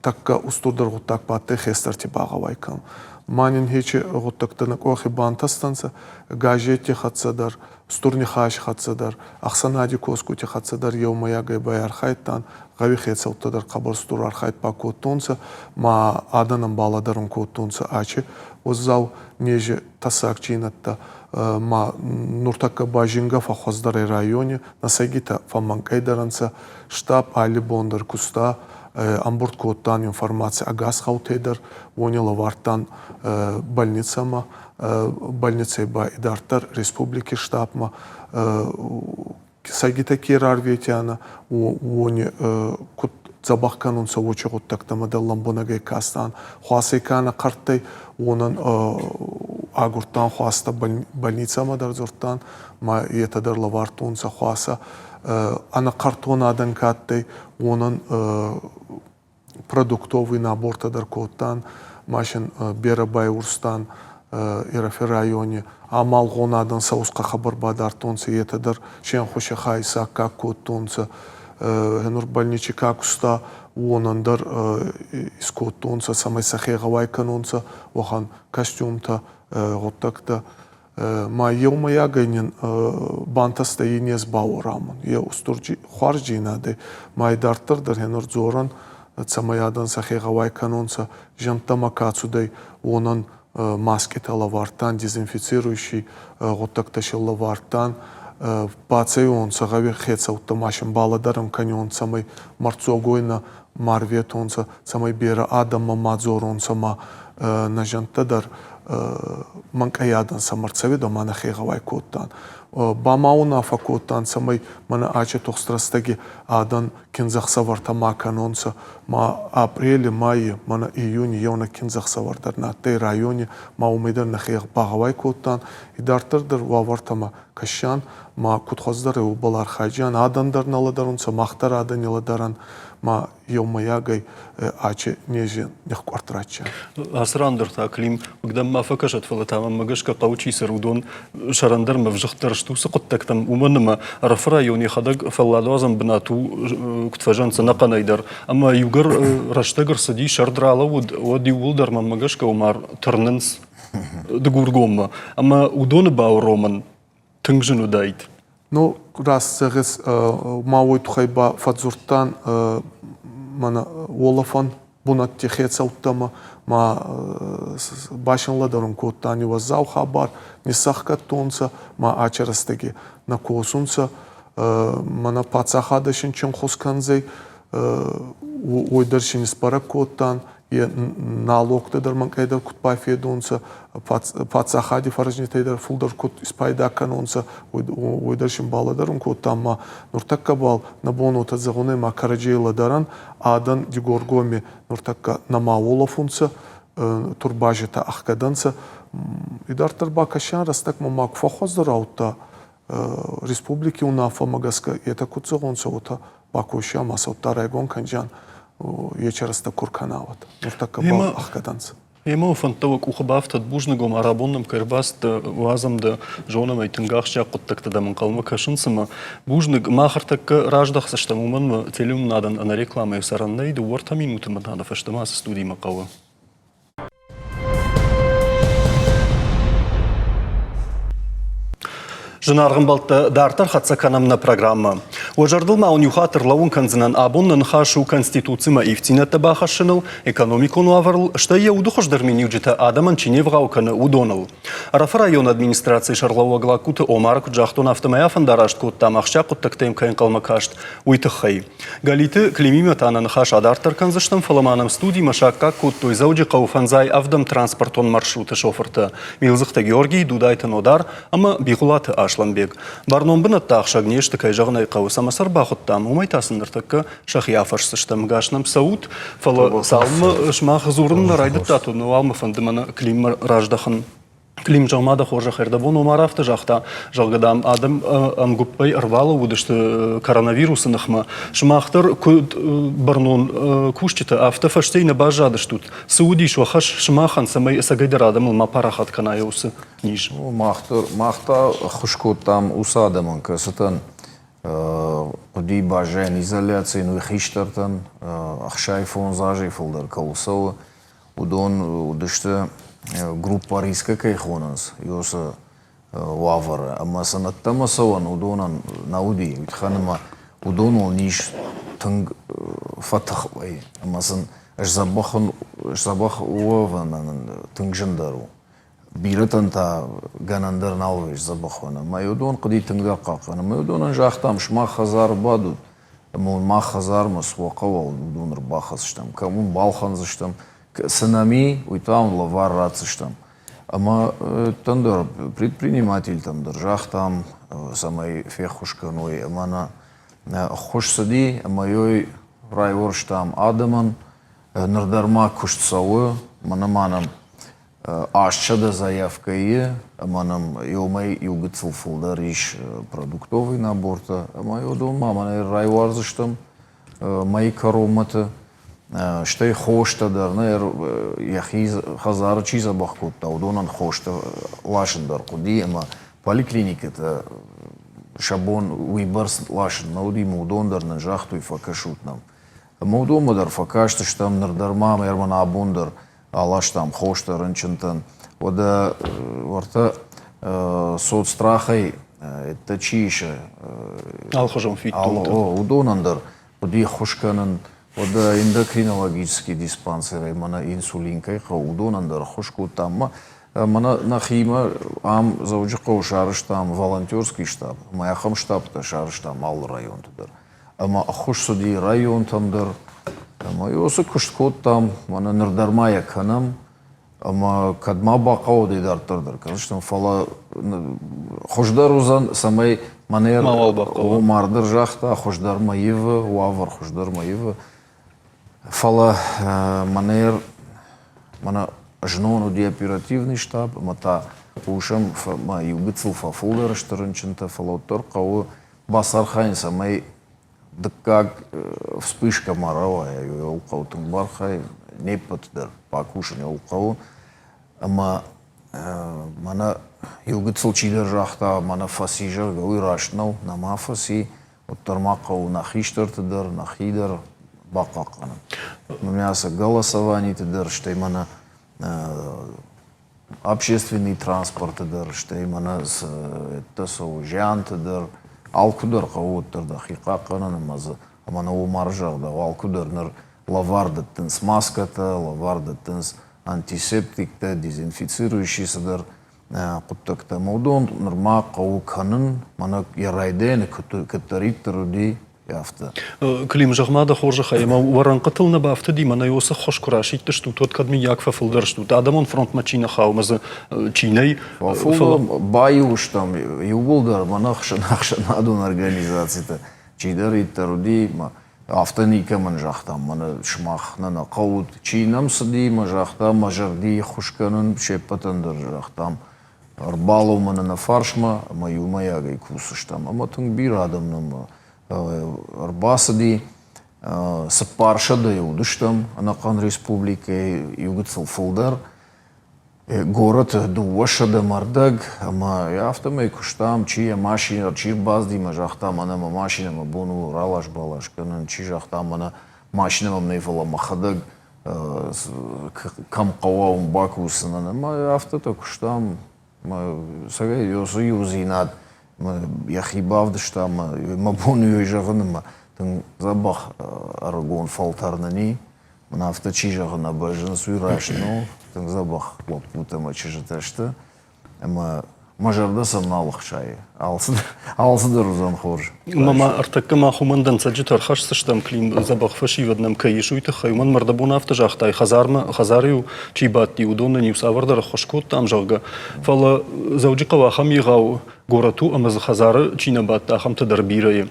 тӕккӕ устурдӕр гъуддаг ба адтӕй хестӕрти багъӕуай кӕнун. Ма нин хечи гъуддӕгтӕ нӕ къохи бантӕстӕнцӕ, газетти хӕццӕ дӕр, устур нихӕси хӕццӕ дӕр, ӕхсӕнади косгути хӕццӕ дӕр еумӕйагӕй байархайдтан, гъӕуи хецӕуттӕ дӕр хъӕбӕр устур архайд бакодтонцӕ, ма адӕнӕн балӕдӕрун кодтонцӕ ачи уӕззау нези тӕссагдзийнӕдтӕ, ма нуртӕккӕ ба зингӕ фӕххуӕздӕр ӕй райони, нӕ сӕйгитӕ фӕммӕнкъӕйдӕр ӕнцӕ, штаб алли бон дӕр куста, ӕмбурд кодтан информаци ӕгас гъӕутӕй дӕр, уони лӕвардтан больницӕмӕ, больницӕй ба идарддӕр республики штабмӕ сӕйгитӕ ке рарветианӕ, уони куд дзӕбӕх кӕнунцӕ, уочи гъуддӕгтӕмӕ дӕр лӕмбунӕгӕй кастан. Хуасӕй ка нӕ хъӕрттӕй, уонӕн агурдтан хуастӕ больницӕмӕ дӕр дзурдтан, ма етӕ дӕр лӕвардтонцӕ хуасӕ. Ӕнӕхъӕртон адӕн ка адтӕй, уонӕн продуктовый набортӕ дӕр кодтан, машин берӕ байурстан Ирӕфи райони. Амалгъон адӕн сӕ усхъӕ хабар бадардтонцӕ, етӕ дӕр се нхуси хай исаккаг кодтонцӕ. Нур больничи ка куста, уонӕн дӕр искодтонцӕ, цӕмӕй сӕхе гъӕуай кӕнонцӕ, уӕхӕн костюмтӕ, гъуддӕгтӕ. Ма еумӕйагӕй нин бантӕстӕй и нез бауорамун. Е устур хуарздзийнадӕ. Ма идарддӕр дӕр хенур дзорӕн, цӕмӕй адӕн сӕхе гъӕуай кӕнонцӕ, зиӕнттӕмӕ ка цудӕй, уонӕн маскитӕ лӕвардтан, дезинфицирующий гъуддӕгтӕ си лӕвардтан. Бацӕйуонцӕ гъӕуи хецӕуттӕ ма син балӕдӕрун кӕниуонцӕ, цӕмӕй мӕрддзогойнӕ ма рветонцӕ, цӕмӕй берӕ адӕммӕ ма дзоронцӕ ма нӕ зиӕнттӕ дӕр мӕнкъӕй адӕн сӕмӕ рцӕуидӕ ма нӕхе гъӕуай кодтан. Ба ма унаффӕ кодтан, цӕмӕй мӕнӕ ачи тухст рӕстӕги адӕн киндзӕхсӕвӕртӕ ма кӕнонцӕ, ма апърели, майи, мӕнӕ июни еунӕг киндзӕхсӕвӕр дӕр нӕ адтӕй райони, ма уомӕй дӕр нӕхе багъӕуай кодтан. Идарддӕр дӕр уавӕртӕмӕ кӕсиан, ма куд хуӕздӕр ӕй, уобӕл архайдзиан. Адӕн дӕр нӕ лӕдӕрунцӕ, мах дӕр адӕни лӕдӕрӕн, ма еумӕйагӕй ачи нези нихкъуӕрд ратдзӕн. Ацы ран дӕр та Клим уыгдӕм ма фӕкӕсӕд, фӕлӕ та мӕнмӕ гӕсгӕ хъӕуы чи цӕры, уыдон сӕрӕндӕр ӕмӕ ӕвзыгъддӕр сты уыцы хъуыддӕгтӕм, уымӕн ӕмӕ Ӕрӕфы район йӕхӕдӕг фӕлладуадзӕн бынат у, куыд фӕзӕгъынц, ӕнӕхъӕнӕй дӕр. Ӕмӕ иугӕр рӕстӕг ӕрцыди, сӕрд ралӕууыд, уӕд иууылдӕр мӕнмӕ гӕсгӕ уымӕ тырнынц. Дыгургоммӕ, ӕмӕ уыдоны бауромын тынг зын уыдаид. Ну, раст зӕгъис, ма уой туххӕй ба фӕдздзурдтан мӕнӕ уолӕфӕн бунӕтти хецӕуттӕмӕ ма басин лӕдӕрун кодтан и уӕззау хабар, ниссӕхгӕдтонцӕ ма ачи рӕстӕги нӕ косунцӕ, мӕнӕ паддзахадӕ син чи нхус кӕндзӕй, уой дӕр син исбӕрӕг кодтан, е налогтӕ дӕр мӕнкъӕйдӕр куд бафедунцӕ, паддзахади фӕрӕзнитӕй дӕр фулдӕр куд испайда кӕнунцӕ, уой дӕр син балӕдӕрун кодта ӕма нуртӕккӕ бал нӕ бон уотӕ зӕгъун ма кӕрӕдзей лӕдӕрӕн, адӕн Дигоргоми нуртӕккӕ нӕма уолӕфунцӕ, турбазитӕ ӕхгӕд ӕнцӕ. Идарддӕр ба кӕсиан рӕстӕгмӕ ма ку фӕххуӕздӕр аудта республики унаффӕмӕ гӕсгӕ етӕ куд зӕгъонцӕ, уотӕ бакосиа ма сӕ райгон кӕнджиан ечерӕстӕ кур кӕнауат. Нуртӕккӕ бал ӕхгӕд ӕнцӕ. Ема фӕндтӕ уӕ къухы бафтӕд бузныг омӕ рабон нӕм кӕй ӕрбацыдтӕ, уадзӕм дӕ, зонӕм ӕй, тынг ахсджиаг хъуыддӕгтӕ дӕм ӕнхъӕлмӕ кӕсынц ӕмӕ бузныг. Мах ӕртӕккӕ раздӕхдзыстӕм, уымӕн ӕмӕ телеуынынадӕн ӕнӕ рекламӕйы цӕрӕн нӕй, дыууӕ-ӕртӕ минуты мӕ та фӕстӕмӕ ацы студимӕ хъӕуы. Зынаргъ ӕмбӕлттӕ, дарддӕр хӕццӕ кӕнӕм нӕ программӕ. Уӕ зӕрдыл ма уын иу хатт ӕрлӕууын кӕндзынӕн, абон нӕ ныхас у Конституцимӕ ивддзинӕдтӕ бахӕссыныл, экономикон уавӕрыл, стӕй йӕ уды хуыздӕр миниуджытӕ адӕмӕн чи не вгъау кӕны, уыдоныл. Ӕрӕфы районы администрацийы сӕргълӕууӕг Лагкуты Омар куыд загътон, афтӕмӕй афӕндараст кодтам, ахсджиаг хъуыддӕгтӕм кӕй ӕнхъӕлмӕ каст, уый тыххӕй. Галиты Климимӕ та нӕ ныхас адарддӕр кӕндзыстӕм, фӕлӕ ма нӕм студимӕ саккаг кодтой Дзӕуджыхъӕуы фӕндзай ӕвдӕм транспортон маршруты шофыртӕ Милдзыхты Георгий, Дудайты Нодар ӕмӕ Бигъуылаты Аслӕнбег. Бӕрнон бынӕттӕ ахсӕг не сты, кӕй зӕгъын ӕй хъӕуы, цӕмӕ сӕ ӕрбахуыдтам, уымӕй та сын ныртӕккӕ сӕхи афӕрсдзыстӕм. Гас нӕм цӕут, фӕлӕ цалынмӕ сымах дзурын нӕ райдыдтат, уал мӕ фӕнды мӕнӕ Климмӕ раздӕхын. Клим Зӕгъ-ма дӕ хорзӕх, ӕрдӕбон Омар афтӕ загъта, зӕгъгӕ, дам, адӕм ӕмгуыппӕй ӕрбалӕууыдысты коронавирусы ныхмӕ. Сымах дӕр куыд бӕрнон кусджытӕ, афтӕ фӕстейы нӕ баззадыстут. Цы уыдис уӕ хӕс сымахӕн, цӕмӕй ӕцӕгӕйдӕр адӕмыл ма парахат кӕна уыцы низ? Мах та ӕххуыс кодтам уыцы адӕмӕн, кӕцытӕн хъуыди баззайын изоляцийӕн, уый хистӕртӕн, 65 азӕй фылдӕр кӕуыл цӕуы, Уыдон уыдысты группа риска кӕй хонынц, уыцы уавӕры. Ӕмӕ сын ӕддӕмӕ цӕуӕн уыдонӕн нӕ уыди. Уый тыххӕн ӕмӕ уыдоныл низ тынг фӕтых вӕййы. Ӕмӕ сын сдзӕбӕх уӕвынӕн тынг зындӕр у. Бирӕтӕн та гӕнӕн дӕр нал вӕййы сдзӕбӕх уӕвын. Ӕмӕ уыдон хъуыди тынгдӕр хъахъхъӕнын. Ӕмӕ уыдонӕн загътам, сымах хӕдзары бадут, ӕмӕ уын мах хӕдзармӕ цы уӕ хъӕуа, уыдон ӕрбахӕсдзыстӕм, кӕм уын балхӕндзыстӕм, цы нӕм и, уый та уын лӕвар ратдзыстӕм. Ӕмӕ дӕр предпринимательтӕм дӕр загътам, цӕмӕй феххуыс кӕной, ӕмӕ нӕ ӕххуыс цыди, ӕмӕ йой райуӕрстам адӕмӕн. Ныр дӕр ма куыст цӕуы, мӕнӕ ма нӕм 800 заявкӕйы ӕмӕ нӕм иумӕ иу гыццыл фылдӕр ис продуктовый набортӕ ӕмӕ уыдон ма мӕнӕ райуардзыстӕм мӕйы кӕронмӕты. Стӕй хостӕ дӕр нӕ йӕхи хӕдзары чи дзӕбӕх кодта, уыдонӕн хостӕ ласын дӕр хъуыди ӕмӕ поликлиникӕтӕ сӕ бон уыйбӕрц ласын нӕ уыди ӕмӕ уыдон дӕр нын загътой, фӕкӕсут нӕм. Ӕмӕ уыдонмӕ дӕр фӕкастыстӕм, ныр дӕр ма ӕмӕ абон дӕр аластам хостӕ рынчынтӕн. Уӕдӕ уӕртӕ соцстрахӕй ӕддӕ чи исы, алыхуызон фиддонтӕ. Уыдонӕн дӕр хъуыди ӕххуыс кӕнын. Уӕдӕ эндокринологический диспансерӕй мӕнӕ инсулин кӕй хъӕуы, уыдонӕн дӕр ӕххуыс кодтам. Мӕнӕ нӕхимӕ ам Дзӕуджыхъӕуы сарӕзтам волонтерский штаб, ӕмӕ ахӕм штабтӕ сарӕзтам алы районты дӕр. Ӕмӕ ӕххуыс цыди районтӕм дӕр. Ӕмӕ уыцы куыст кодтам, мӕнӕ ныр дӕр ма йӕ кӕнӕм. Ӕмӕ кӕд ма бахъӕуа, уӕд дарддӕр дӕр кӕндзыстӕм, фӕлӕ хуыздӕр уыдзӕн, цӕмӕй мӕнӕ Омар дӕр загъта, хуыздӕр мӕ ивы, уавӕр хуыздӕр мӕ ивы. Фӕлӕ мӕнӕ мӕнӕ знон уыди оперативный штаб, ӕмӕ та хъусӕм, мӕ иу гыццыл фӕфылдӕр сты рынчынтӕ, фӕлӕ уӕддӕр хъӕуы бацархайын, цӕмӕй дыккаг вспышка ма рауайа, йыл хъӕуы тынг бархайын, не ппӕт дӕр бакусын йыл хъӕуы. Ӕмӕ мӕнӕ иу гыццыл чидӕр загъта, мӕнӕ фӕци, зӕгъгӕ, уый раст нӕу, нӕма фӕци, уӕддӕр ма хъӕуы нӕ хистӕрты дӕр, нӕхи дӕр бахъахъхъӕнын. Мӕнӕ сӕ голосованиты дӕр, стӕй мӕнӕ Общественный транспорты дӕр, стӕй мӕнӕ цы цӕуы зианты дӕр, алкуыдӕр хъӕуы уӕддӕр дӕхи хъахъхъӕнын ӕмӕ дзы ӕмӕ нӕ уымӕ загъдау алкуыдӕр ныр лӕвар дӕттынц маскӕтӕ, лӕвар дӕттынц антисептиктӕ, дезинфицирующий цыдӕр хъуыддӕгтӕ. Ӕмӕ уыдон нырма хъӕуы кӕнын, мӕнӕ йӕ райдайӕны куыддӕриддӕр уыди, афтӕ. Клим, зӕгъ-ма дӕ хорзӕхӕй, ӕмӕ уӕ рӕнхъытыл нӕ бафтыди, мӕнӕ уыцы ххуыс куы расидтыстут, уӕд кӕд мыййаг фӕфылдӕр стут? Адӕмон фронтмӕ чи нӕ хауы ӕмӕ дзы чи нӕй? Фӕфылдӕр баиу стӕм иууылдӕр мӕнӕ ӕхсӕнадон организацитӕ чидӕриддӕр уыди, афтӕ никӕмӕн загътам, мӕнӕ сымах нӕ нӕ хъӕут. Чи нӕм цыди, мӕ загъта, мӕ зӕрди ххуыс кӕнын, се ппӕтӕн дӕр загътам, ӕрбалӕумӕ нӕ нӕ фарсмӕ ӕмӕ иумӕйагӕй кусдзыстӕм. Ӕмӕ тынг бирӕ адӕм нӕм ӕрбацыди. 400-йы уыдыстӕм ӕнӕхъӕн республикӕйы, иугыццыл фылдӕр. Горӕты 200 мӕрдӕг ӕмӕ афтӕмӕй куыстам, чи йӕ машинӕ, чи рбацыди мӕ загъта, мӕнӕ мӕ машинӕ мӕ бон у ралас-балас кӕнын, чи загъта, мӕнӕ машинӕ мӕм нӕй, фӕлӕ мӕхӕдӕг кӕм хъӕуа, уым бакусынӕн. Ӕмӕ афтӕтӕ куыстам. Цӕгӕй уыцы иудзинад йӕхи бавдыста ӕмӕ мӕ бон у зӕгъын ӕмӕ тынг дзӕбӕх ӕрыгон фӕлтӕр нын и. Мӕн афтӕ чи зӕгъы, нӕ бӕззынц, уый раст нӕу. Тынг дзӕбӕх лӕппутӕ ӕмӕ чызджытӕ сты. Ӕмӕ мӕ зӕрдӕ сӕм нал ӕхсайы. Алцыдӕр уыдзӕн хорз. Ӕмӕ ма ӕртӕккӕ мах уымӕн дӕнцӕджытӕ ӕрхӕсдзыстӕм, Клим, дзӕбӕх фӕсивӕд нӕм кӕй ис, уый тыххӕй. Уымӕн мӕрдӕбон афтӕ загътай, хӕдзармӕ, хӕдзары-иу чи бадти, уыдонӕн-иу цавӕрдӕр ӕххуыс кодтам, зӕгъгӕ. Фӕлӕ Дзӕуджыхъӕу ахӕм егъау горӕт у, ӕмӕ дзы хӕдзары чи нӕ бадт, ахӕмтӕ дӕр бирӕ и.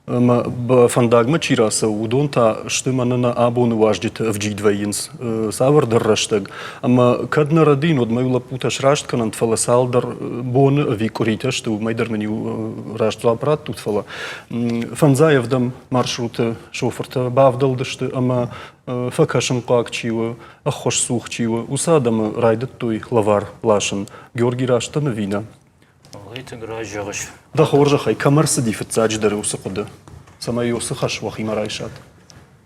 Ӕмӕ фӕндагмӕ чи рацӕуы, уыдон та сты мӕнӕ нӕ абоны уазджыты ӕвджид вӕййынц цавӕрдӕр рӕстӕг. Ӕмӕ кӕд нӕ рӕдийын, уӕд мӕ-иу лӕппутӕ сраст кӕнӕнт, фӕлӕ цалдӕр боны ӕви къуыритӕ сты, уымӕй дӕр мын-иу раст дзуапп раттут, фӕлӕ фӕндзай ӕвдӕм маршруты шофыртӕ бавдӕлдысты ӕмӕ фӕкӕсынхъуаг чи у, ӕххуысцух чи у, уыцы адӕмы райдыдтой лӕвар ласын. Георгий раст дӕн ӕви нӕ? Уый тынг раст зӕгъыс. Дӕ хорзӕхӕй, кӕм ӕрцыди фыццаджыдӕр уыцы хъуыды, цӕмӕй уыцы хӕс уӕхимӕ райсат?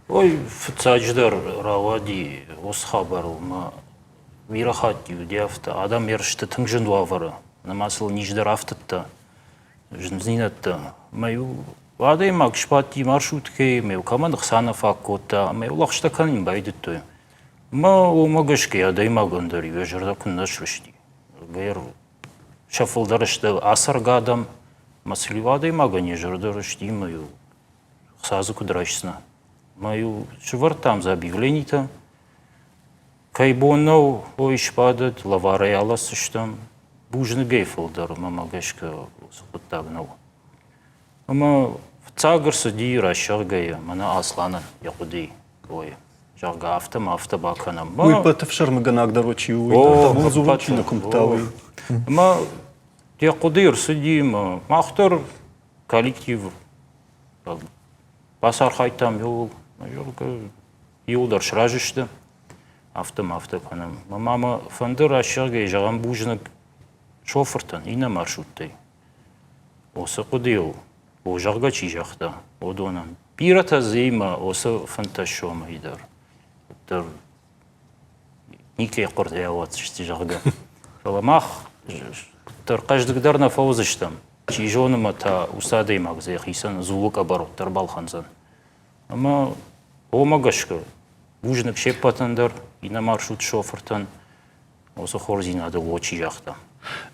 Ой, фыццаджыдӕр рауади уыцы хабарыл мӕ бирӕ хатт-иу уыди афтӕ. Адӕм ерысты тынг зын уавӕры, нырма сыл низ дӕр афтыдта, зындзинӕдтӕ. Мӕ-иу адӕймаг сбадти маршруткӕйы, мӕ-иу кӕмӕн ӕхца нӕ фаг кодта, ӕмӕ-иу лӕгъстӕ кӕнын байдыдтой. Мӕ уымӕ гӕсгӕ адӕймагӕн дӕр йӕ зӕрдӕ куыннӕ срысти. Гӕр сӕ фылдӕр сты ацӕргӕ адӕм, ӕмӕ цы-иу адӕймагӕн йӕ зӕрдӕ рысти ӕмӕ-иу ӕхца дзы куыд райсдзынӕ. Ӕмӕ-иу сӕвӕрдтам дзы объявленитӕ, кӕй бон нӕу, ой, сбадӕд, лӕварӕй аласдзыстӕм. Бузныгӕй фылдӕр, мӕнмӕ гӕсгӕ, уыцы хъуыддаг нӕу. Ӕмӕ фыццаг ӕрцыди рӕсӕгъгӕйӕ мӕнӕ Асланӕн йӕ хъуыдыйы ой, зӕгъгӕ, афтӕ ма афтӕ бакӕнӕм. Уый ппӕт ӕфсӕрмыгӕнаг дӕр чи у, уый дӕр дӕ дзурын чи нӕ куымдта, уый. Ӕмӕ йӕ хъуыды ӕрцыди, ӕмӕ мах дӕр коллектив бацархайдтам иууыл, иууылдӕр сразы сты, афтӕ ма афтӕ кӕнӕм. Мӕ мамӕ фӕнды рӕсӕгӕй зӕгъӕм бузныг шофыртӕн иннӕ маршруттӕй. Уыцы хъуыдыйыл о, зӕгъгӕ, чи загъта, уыдонӕн. Бирӕтӕ дзы имӕ уыцы 15 сомӕй дӕр дӕр никӕй хъуыртӕ ауадздзысты, зӕгъгӕ. Фӕлӕ мах дӕр хъӕздыгдӕр нӕ фӕуыдзыстӕм. Чи зоны мӕ та уыцы адӕймаг дзы йӕхицӕн дзулы къӕбӕр уӕддӕр балхӕндзӕн. Ӕмӕ уымӕ гӕсгӕ бузныг се ппӕтӕн дӕр, иннӕ маршрут шофыртӕн, уыцы хорздзинады о чи загъта.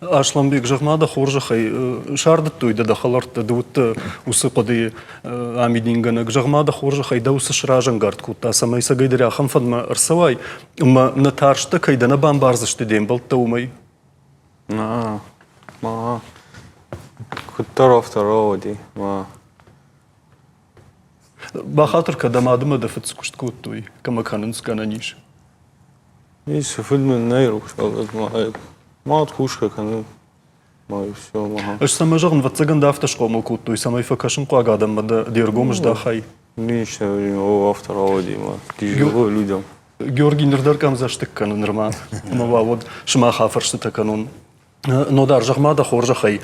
Асланбег, зӕгъ-ма дӕ хорзӕхӕй, сардыдтой дӕ дӕ хӕлӕрттӕ, ды уыдтӕ уыцы хъуыдыйы амидингӕнӕг. Зӕгъ-ма дӕ хорзӕхӕй, дӕу цы сразӕнгард кодта, цӕмӕй цӕгӕйдӕр ахӕм фӕндмӕ ӕрцӕуай, ӕмӕ нӕ тарстӕ кӕй дӕ нӕ бамбардзысты де мбӕлттӕ, уымӕй? Нӕ, ма куыддӕр афтӕ рауади, ма. Бахатыр кӕд ӕмӕ адӕмы дӕ фыд цы куыст кодтой, кӕмӕ кӕнынц гӕнӕн ис? Ницы, фыд мын нӕй рухс ма мад кусгӕ кӕны. Ма и все, ага. Ӕз цӕмӕ зӕгъын, ӕвӕццӕгӕн дӕ афтӕ схъомыл кодтой, цӕмӕй фӕкӕсынхъуаг адӕммӕ дӕ де ргом здахай. Лично о, автор рауади ма тяжело людям. Георгий ныр дӕр къӕмдзӕстыг кӕны нырма. Ӕмӕ уал уӕд сымах афӕрстытӕ кӕнон. Нодар, зӕгъ-ма дӕ хорзӕхӕй,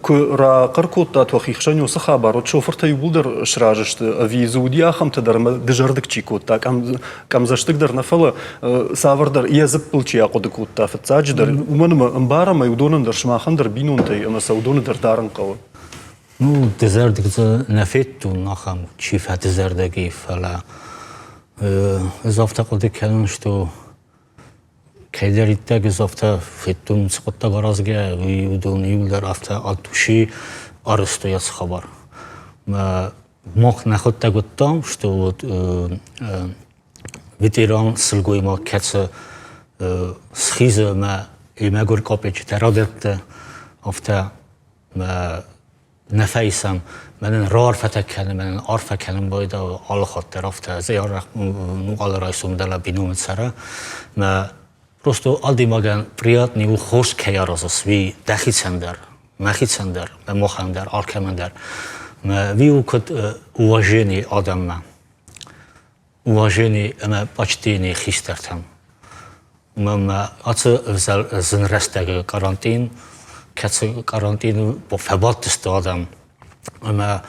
куы рахъӕр кодтат уӕхи хсӕн уыцы хабар, уӕд шофыртӕ иууылдӕр сразы сты, ӕви дзы уыди ахӕмтӕ дӕр ӕмӕ дызӕрдыг чи кодта, къӕмдзӕстыг дӕр нӕ, фӕлӕ цавӕрдӕр йӕ дзыппыл чи ахъуыды кодта фыццаджыдӕр, уымӕн ӕмӕ ӕмбарӕм ӕй, уыдонӕн дӕр сымахӕн дӕр бинонтӕй ӕмӕ сӕ уыдоны дӕр дарын хъӕуы. Ну, дызӕрдыг дзы нӕ федтон ахӕм, чи фӕдызӕрдыг и, фӕлӕ ӕз афтӕ хъуыды кӕнын, что Кӕддӕриддӕр ӕз афтӕ федтон, цы хъуыддаг аразгӕ, уый уыдон иуылдӕр афтӕ от души арӕзтой ацы хабар. Мах нӕхуыдтӕг уыдтам, что вот ветеран сылгоймаг, кӕцы схизы ӕмӕ йӕ мӕгуыр капеччытӕ радӕтты, афтӕ нӕ фӕисӕм, мӕнӕн раарфӕтӕ кӕны, мӕнӕн арфӕ кӕнын байдауы алы хатт дӕр афтӕ, ӕз арӕх ну алы райсом дӕр биноныг цӕра. Мӕ просто адӕймагӕн приятный у хорз кӕй аразыс, уый дӕхицӕн дӕр, мӕхицӕн дӕр, мӕ махӕн дӕр, алкӕмӕн дӕр. Мӕ уый у куыд уважение адӕммӕ. Уважение ӕмӕ почтение хистӕртӕм. Уымӕн ӕмӕ ацы зын рӕстӕджы карантин, кӕцы карантины фӕбадтысты адӕм ӕмӕ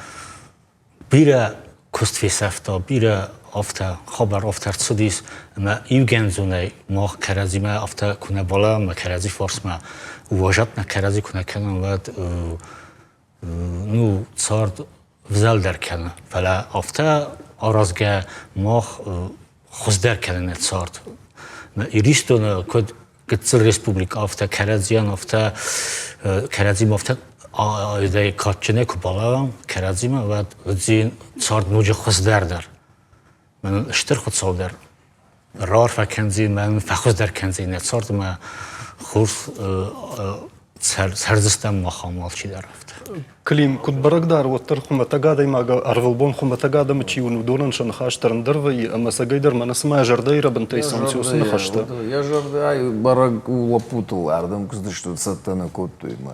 бирӕ куыст фесӕфта, бирӕ афтӕ хабар афтӕ ӕрцыдис ӕмӕ иугӕндзонӕй мах кӕрӕдзимӕ афтӕ куы нӕ балӕм ӕмӕ кӕрӕдзи фарсмӕ уважат нӕ кӕрӕдзи куы нӕ кӕнӕм, уӕд ну, цард взӕлдӕр кӕны, фӕлӕ афтӕ аразгӕ мах хуыздӕр кӕны нӕ цард. Иристоны куыд гыццыл республикӕ, афтӕ кӕрӕдзийӕн, афтӕ кӕрӕдзимӕ афтӕ кадджынӕй куы балӕууӕм кӕрӕдзимӕ, уӕд цард ноджы хуыздӕр дӕр. Мӕнӕн стыр Хуыцау дӕр раарфӕ кӕндзӕн, мӕнӕн фӕхуыздӕр кӕндзӕн нӕ цард ӕмӕ хорз цӕрдзыстӕм мах ам алчидӕр афтӕ. Клим, куыд бӕрӕг дары, уӕддӕр хуымӕтӕг адӕймаг ӕрвылбон хуымӕтӕг адӕмы чи уыны, уыдонӕн сӕ ныхас дӕр ӕндӕр вӕййы ӕмӕ цӕгӕйдӕр мӕнӕ цыма йӕ зӕрдӕйы рӕбынтӕй цӕуынц уыцы ныхӕстӕ. Йӕ зӕрдӕйы бӕрӕг у лӕппутыл ардӕм куы цыдысты, цӕттӕ нӕ кодтой ӕмӕ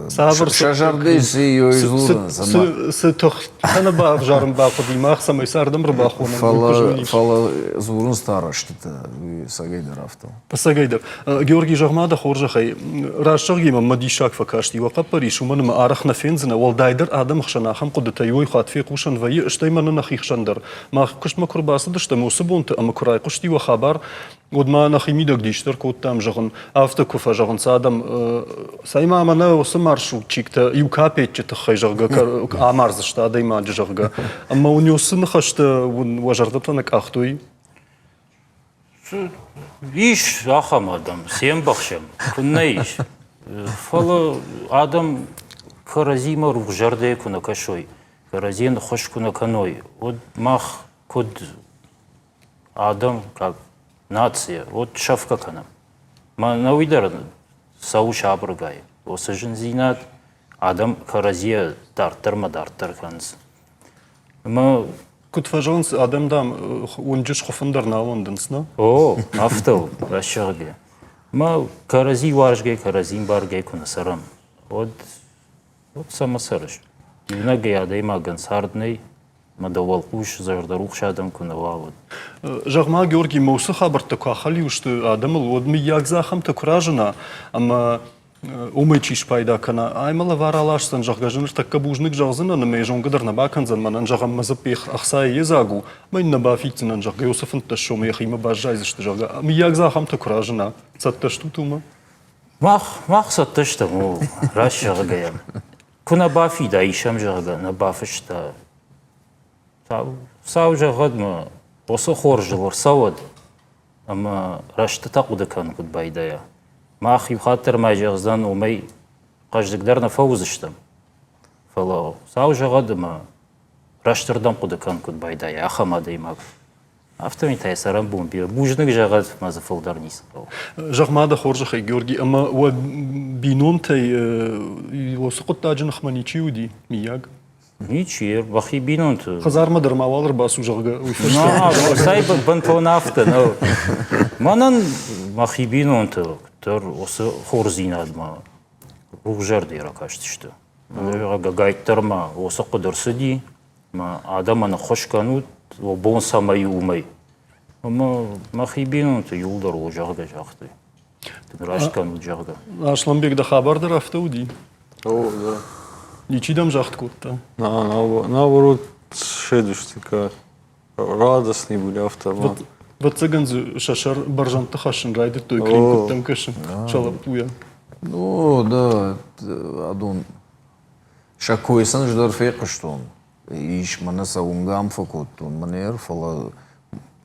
Цавӕр Сӕ зӕрдӕ цы дзурынц цы тых нӕ бавзарын бахъуыди мах, цӕмӕй цардӕм ӕрбахонӕм. Фӕлӕ, фӕлӕ дзурынц та рӕстытӕ, уый цӕгӕйдӕр афтӕ. Цӕгӕйдӕр. Георгий, зӕгъ-ма дӕ хорзӕхӕй, раст зӕгъгимӕ мӕ диссаг фӕкасти уӕ хъӕппӕрис, уымӕн ӕмӕ арӕх нӕ фендзынӕ, уӕлдайдӕр адӕмы хсӕн ахӕм хъуыдытӕ иуӕй хатт фехъусӕн вӕййы, стӕй мӕнӕ нӕхи хсӕн дӕр. Мах куыстмӕ куы рбацыдыстӕм уыцы бонты ӕмӕ куы райхъуысти уӕ хабар, Уӕд ма нӕхимидӕг дис дӕр кодтам, зӕгъын, афтӕ куы фӕзӕгъынц адӕм, цӕй-ма мӕнӕ уыцы маршрутчиктӕ иу капеччы тыххӕй, зӕгъгӕ, амардзысты адӕймаджы, зӕгъгӕ. Ӕмӕ уын уыцы ныхӕстӕ уын уӕ зӕрдӕтӕ нӕ къахтой? Ис ахӕм адӕм, се мбӕхсӕм, куыннӕ ис. Фӕлӕ адӕм кӕрӕдзимӕ рухсзӕрдӕйӕ куы нӕ кӕсой, кӕрӕдзийӕн ӕххуыс куы нӕ кӕной, уӕд мах куыд адӕм, как нация, вот сӕфгӕ кӕнӕм. Мӕнӕ уый дӕр цӕуы сабыргай. Уыцы зындзинад адӕм кӕрӕдзийӕ дарддӕрмӕ дарддӕр кӕнынц. Ӕмӕ Куыд фӕзӕгъынц, адӕм, дам, уынджы схуыфын дӕр нал уӕндынц, нӕ? О, афтӕ у, рӕсугъд. Мӕ кӕрӕдзи уарзгӕ, кӕрӕдзи мбаргӕ куы нӕ цӕрӕм, уӕд уӕд цӕмӕ цӕрыс? Иунӕгӕй адӕймагӕн цард нӕй, мӕ дӕ уӕлхъус зӕрдӕрухс адӕм куы нӕ уа, уӕд. Зӕгъ-ма, Георгий, мӕ уыцы хабӕрттӕ куы ахӕлиу сты адӕмыл, уӕд мыййаг дзы ахӕмтӕ куы разына, ӕмӕ уымӕй чи спайда кӕна, ай мӕ лӕвар аласдзӕн, зӕгъгӕ, ӕз ныртӕккӕ бузныг зӕгъдзынӕн ӕмӕ йӕ зонгӕ дӕр нӕ бакӕндзӕн, мӕнӕн, зӕгъӕм, мӕ дзыпп ӕхцайы йедзаг у, мӕ йын нӕ бафиддзынӕн, зӕгъгӕ, уыцы 15 сомы йӕхимӕ баззайдзысты, зӕгъгӕ. Мыййаг дзы ахӕмтӕ куы разына, цӕттӕ стут уымӕ? Мах, мах цӕттӕ стӕм, о, раст зӕгъгӕйӕ. Куы нӕ бафида, исӕм, зӕгъгӕ, нӕ бафыста. Сау зӕгъӕд мӕ, уыцы хорзыл ӕрцӕуӕд ӕмӕ рӕстытӕ хъуыды кӕнын куыд байдайа. Мах иу хатт дӕр ма зӕгъдзӕн, уымӕй хъӕздыгдӕр нӕ фӕуыдзыстӕм. Фӕлӕ сау зӕгъӕд ӕмӕ рӕстырдӕм хъуыды кӕнын куыд байдайа, ахӕм адӕймаг. Афтӕмӕй та йӕ цӕрӕнбон бирӕ. Бузныг зӕгъӕд, мӕ дзы фылдӕр ницы хъӕуы. Зӕгъ-ма дӕ хорзӕхӕй, Георги, ӕмӕ уӕ бинонтӕй уыцы хъуыддаджы ныхмӕ ничи уыди, миййаг? Ничи, мӕхи бинонты. Хӕдзармӕ дӕр мауал ӕрбацу, зӕгъгӕ, уый фӕстӕ. Цӕй бынтон афтӕ нӕу. Мӕнӕн мӕхи бинонты дӕр уыцы хорздзинадмӕ рухсзӕрдӕйӕ ракастысты. Гайддӕр ма уыцы хъуыды ӕрцыди, мӕ адӕмӕн ӕххуыс кӕнут, уӕ бон цӕмӕй у, уымӕй. Ӕмӕ мӕхи бинонты иуылдӕр у, зӕгъгӕ, загътой. Раст кӕнут, зӕгъгӕ. Асланбег, дӕ хабар дӕр афтӕ уыди? О, да. Ничи дӕм загъд кодта? На, наоборот, следующий такая радостный были афтӕ. Ӕвӕццӕгӕн дзы сӕ сӕр бӕрзӕндты хӕссын райдыдтой, клинкуыдтӕм кӕсын сӕ лӕппуйӕ. Ну, да, адон сӕ кой сын ӕз дӕр фехъуыстон. Ис, мӕнӕ сӕ уынгӕм фӕкодтон, мӕнӕ фӕлӕ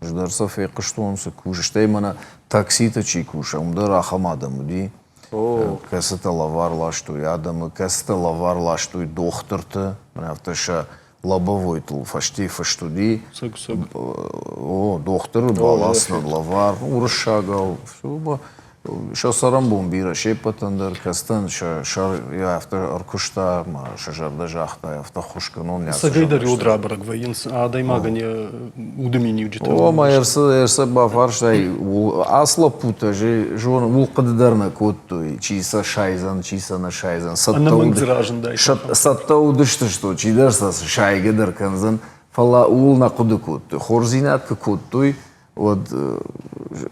ӕз дӕр сӕ фехъуыстон, цы кус, стӕй мӕнӕ такситы чи куса, уым дӕр ахӕм адӕм уыди, кӕцытӕ лӕвар ластой адӕмы, кӕцытӕ лӕвар ластой дохтырты, мӕнӕ афтӕ сӕ лобовойтыл фӕсте фыст уыди. О, дохтыры балас нын лӕвар, уырыссагау. Сӕ цӕрӕнбон бирӕ се ппӕтӕн дӕр, кӕцытӕн сӕ сӕр афтӕ ӕркуыста, сӕ зӕрдӕ загъта, афтӕ ххуыс кӕнон. Ӕцӕгӕйдӕр уд рабӕрӕг вӕййынц адӕймагӕн йӕ уды миниуджытӕ. О, ӕмӕ ӕрцы бафарстай, ацы лӕппутӕ зон, ууыл хъуыды дӕр нӕ кодтой, чи сӕ сайдзӕн, чи сӕ нӕ сайдзӕн. Ӕнӕмӕнг дзы разындаид. Цӕттӕ уыдысты, что чидӕр сӕ сайгӕ дӕр кӕндзӕн, фӕлӕ ууыл нӕ хъуыды кодтой. Хорздзинад куы кодтой, уӕд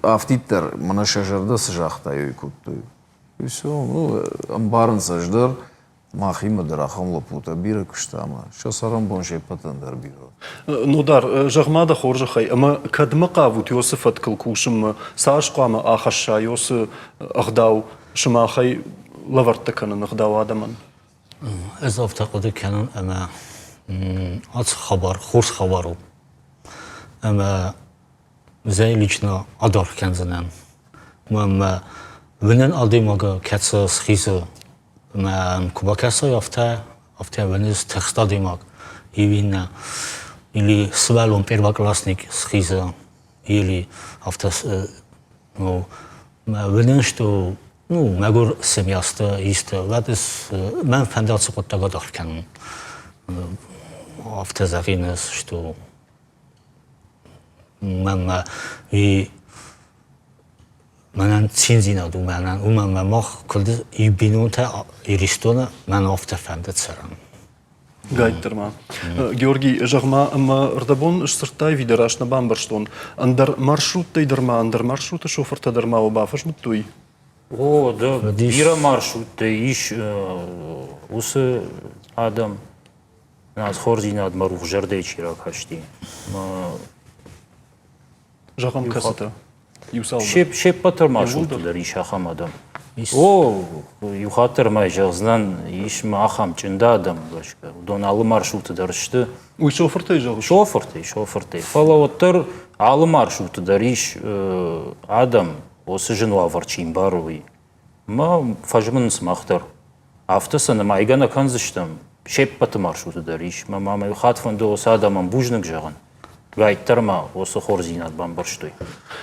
афтиддӕр мӕнӕ сӕ зӕрдӕ цы загъта, уый кодтой. И все, ну, ӕмбарынц ӕз дӕр, махимӕ дӕр ахӕм лӕппутӕ бирӕ куыста ӕмӕ сӕ цӕрӕнбон се ппӕтӕн дӕр бирӕ. Нодар, зӕгъ-ма дӕ хорзӕхӕй, ӕмӕ кӕдмӕ хъавут Иосы фӕткыл кусынмӕ, цас хъуамӕ ахӕсса Иосы ӕгъдау сымахӕй лӕвӕрттӕ кӕнын ӕгъдау адӕмӕн? Ӕз афтӕ хъуыды кӕнын, ӕмӕ ацы хабар хорз хабар у. Ӕмӕ зӕй лично адаргъ кӕндзынӕн. Мӕ уынӕн адӕймагы, кӕцы схизы ӕмӕ куы бакӕсай афтӕ, афтӕ уыныс тыхст адӕймаг или нӕ, или сывӕллон первоклассник схизы, или афтӕ ну, уынын, что ну, мӕгуыр семьясты исты, уӕд мӕн фӕнды ацы хъуыддаг адаргъ кӕнын. Афтӕ зӕгъин ӕз, что мӕнмӕ и мӕнӕн циндзинад у мӕнӕн, уымӕн ӕмӕ мах куыд бинонтӕ Иристоны мӕн афтӕ фӕнды цӕрын. Гайддӕр ма. Георгий, зӕгъ-ма, ӕмӕ рдӕбон сдзырдтай ӕви дӕ раст нӕ бамбӕрстон, ӕндӕр маршруттӕй дӕр ма, ӕндӕр маршруты шофыртӕ дӕр ма уӕ бафӕзмыдтой? О, да, бирӕ маршруттӕ ис уыцы адӕм, хорздзинадмӕ рухсзӕрдӕйы чи ракасти. Зӕгъӕм, кӕцытӕ? Иу цалдӕр. Се ппӕт маршрутты дӕр ис ахӕм адӕм. О, иу хатт дӕр ма зӕгъдзынӕн, ис ма ахӕм чъынды адӕм гӕсгӕ. Уыдон алы маршруты дӕр сты. Уый шофыртӕй зӕгъыс? Шофыртӕй, шофыртӕй. Фӕлӕ уӕддӕр алы маршруты дӕр ис адӕм, уыцы зын уавӕр чи мбары, уый. Мӕ фӕзмынц мах дӕр. Афтӕ сӕ нымайгӕ нӕ кӕндзыстӕм, се ппӕты маршруты дӕр ис. Мӕ мамӕ иу хатт фӕнды уыцы адӕмӕн бузныг зӕгъын. Гайддӕр ма уыцы хорздзинад бамбӕрстой.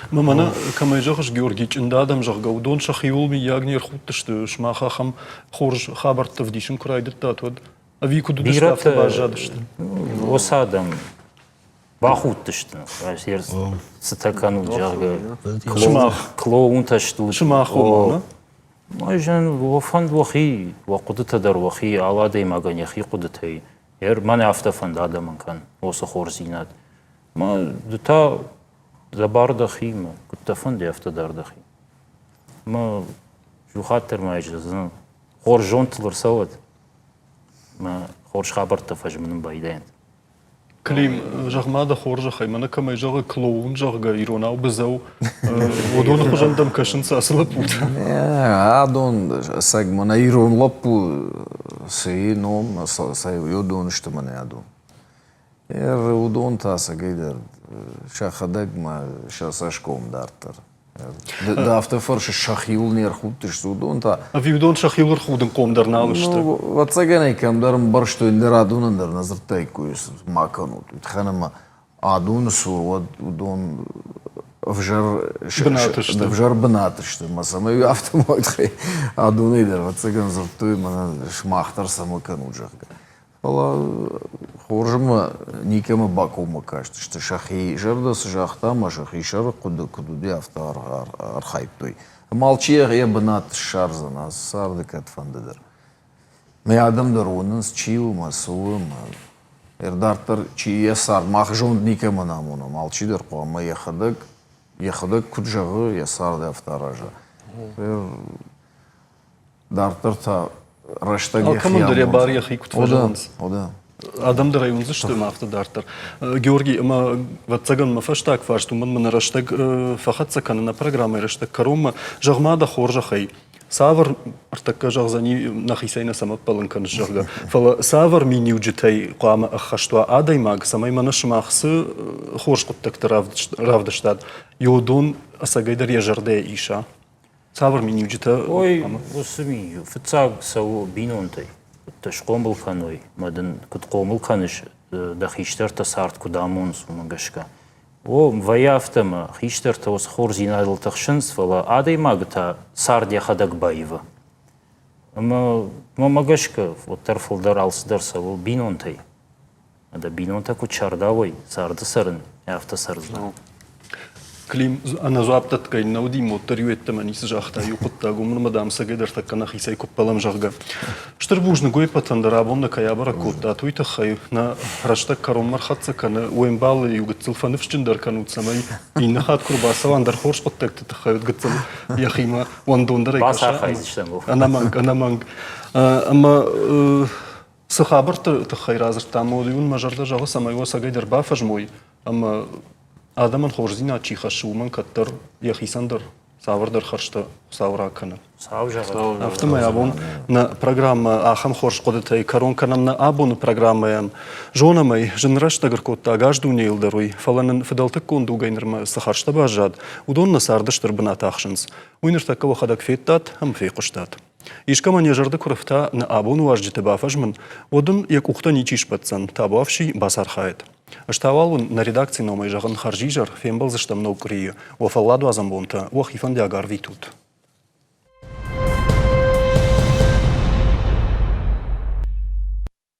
Мӕ мӕнӕ кӕмӕй зӕгъыс, Георгий, чъынды адӕм, зӕгъгӕ, уыдон сӕхиуыл мыййаг не рхудтысты, сымах ахӕм хорз хабӕрттӕ вдисын куы райдыдтат, уӕд? Ӕви куыд уыдысты, афтӕ баззадысты? Уыцы адӕм бахудтысты, цытӕ кӕнут, зӕгъгӕ. Клоунтӕ стут. Сымах ома, Зын, уӕ фӕнд уӕхи, уӕ хъуыдытӕ дӕр уӕхи, алы адӕймагӕн йӕхи хъуыдытӕй. Мӕн афтӕ фӕнды адӕмӕн кӕн уыцы хорздзинад. Мӕ ды та дӕ бар дӕхимӕ, куыд дӕ фӕнды, афтӕ дар дӕхи. Мӕ иу хатт дӕр ма зӕгъдзынӕн, хорз зондтыл ӕрцӕуӕд, мӕ хорз хабӕрттӕ фӕзмынын байдайӕнт. Клим, зӕгъ-ма дӕ хорзӕхӕй, мӕнӕ кӕмӕй зӕгъы клоун, зӕгъгӕ, иронау быдзӕу, уыдоны хуызӕн дӕм кӕсынц ацы лӕппутӕ? Адон, ӕцӕг мӕнӕ ирон лӕппу цы ном, цӕй уыдон сты мӕнӕ адон. Уыдон та ӕцӕгӕйдӕр сӕхӕдӕг ма сӕ цӕсгом дарддӕр. Ды афтӕ фӕрсыс, сӕхиуыл не рхудтысты, уыдон та. Ӕви уыдон сӕхиуыл ӕрхудынхъом дӕр нал сты? Ну, ӕвӕццӕгӕн ӕй кӕмдӕр ӕмбӕрстой, ӕндӕр адонӕн дӕр нӕ дзырдтаиккой, ма кӕнут. Уый тыххӕн ӕмӕ адоны цур уӕд уыдон ӕвзӕр бынаты сты. Ӕвзӕр бынаты сты. Ӕмӕ цӕмӕй афтӕ ма уый тыххӕй адонӕй дӕр ӕвӕццӕгӕн дзырдтой, мӕнӕ сымах дӕр цӕмӕ кӕнут, зӕгъгӕ. Фӕлӕ хорз ӕмӕ никӕмӕ бакоммӕ кастысты, сӕхи зӕрдӕ цы загъта ӕмӕ сӕхи сӕры хъуыды куыд уыди, афтӕ архайдтой. Ӕмӕ алчи йӕ бынат ссардзӕн ацы царды кӕдфӕнды дӕр. Мӕ адӕм дӕр уынынц, чи у мӕ цы у ӕмӕ дарддӕр чи йӕ цард, мах зонд никӕмӕн амонӕм, алчидӕр хъуамӕ йӕхӕдӕг, йӕхӕдӕг куыд зӕгъы, йӕ цард афтӕ араза. Дарддӕр та рӕстӕг Алкӕмӕн дӕр йӕ бар йӕхи куыд фӕзӕгъынц. Адӕм дӕр ӕй уындзысты ӕмӕ афтӕ дарддӕр. Георгий, ӕмӕ ӕвӕццӕгӕн мӕ фӕстаг фарст, уымӕн мӕ нӕ рӕстӕг фӕхӕццӕ кӕны нӕ программӕйы рӕстӕг кӕронмӕ. Зӕгъ-ма дӕ хорзӕхӕй, цавӕр ӕртӕккӕ зӕгъдзӕни нӕхицӕй нӕ цӕмӕ ӕппӕлын кӕныс, зӕгъгӕ, фӕлӕ цавӕр миниуджытӕй хъуамӕ ӕххӕст уа адӕймаг, цӕмӕй мӕнӕ сымах цы хорз хъуыддӕгты равдыстат, уыдон ӕцӕгӕйдӕр йӕ зӕрдӕйы иса? Цавӕр миниуджытӕ? Ой, уыцы миниуӕг фыццаг цӕуы бинонтӕй. Куыд схъомыл кӕной, мӕ дын куыд хъомыл кӕныс, дӕ хистӕртӕ цард куыд амонынц, уымӕ гӕсгӕ. О, вӕййы афтӕ ӕмӕ хистӕртӕ уыцы хорздзинадыл тыхсынц, фӕлӕ адӕймагы та цард йӕхӕдӕг баивы. Ӕмӕ мӕмӕ гӕсгӕ, уӕддӕр фылдӕр алцыдӕр цӕуы бинонтӕй. Дӕ бинонтӕ куыд сӕрдауой, царды цӕрын, афтӕ цӕрдзынӕ. Клим ӕнӕдзуапдӕтгӕ нӕ уыди, уӕддӕр иу йеддӕмӕ ницы загъта иу хъуыддаг, уымӕн ӕмӕ, дам, цӕгӕйдӕр тӕккӕ нӕхицӕй куы ппӕлӕм, зӕгъгӕ. Стыр бузныг уе ппӕтӕн дӕр абон нӕ кӕй абӕрӕг кодтат, уый тыххӕй. Нӕ рӕстӕг кӕронмӕ ӕрхӕццӕ кӕны, уе мбалы иу гыццыл фӕныфсджындӕр кӕнут, цӕмӕй иннӕ хатт куы рбацӕуа ӕндӕр хорз хъуыддӕгты тыххӕй, уӕд гыццыл йӕхимӕ уӕндондӕрӕй кӕса. Ӕнӕмӕнг, ӕнӕмӕнг. Ӕмӕ Цы хабӕртты тыххӕй радзырдтам, уый уын мӕ зӕрдӕ зӕгъы, цӕмӕй уӕ ӕцӕгӕйдӕр бафӕзмой ӕмӕ адӕмӕн хорздзинад чи хӕссы, уымӕн кӕддӕр йӕхицӕн дӕр цавӕрдӕр хӕрзтӕ Хуыцау ракӕны. Афтӕмӕй абон нӕ программӕ ахӕм хорз хъуыдытӕй кӕрон кӕнӕм нӕ абоны программӕйӕн. Зонӕм ӕй, зын рӕстӕг ӕркодта ӕгас дунейыл дӕр уый, фӕлӕ нын фыдӕлтыккон дугӕй нырмӕ цы хӕрзтӕ баззад, уыдон нӕ царды стыр бынат ахсынц. Уый ныртӕккӕ уӕхӕдӕг федтат ӕмӕ фехъуыстат. Искӕмӕн йӕ зӕрдӕ куы рывта нӕ абоны уазджыты бафӕзмын, уӕд ын йӕ къухтӕ ничи сбӕтдзӕн, табуафси бацархайӕд. Ӕз та уал уын нӕ редакцийы номӕй зӕгъын хӕрзизӕр, фембӕлдзыстӕм ног къуырийы. Уӕ фӕлладуадзӕн бонтӕ уӕхи фӕндиаг арвитут.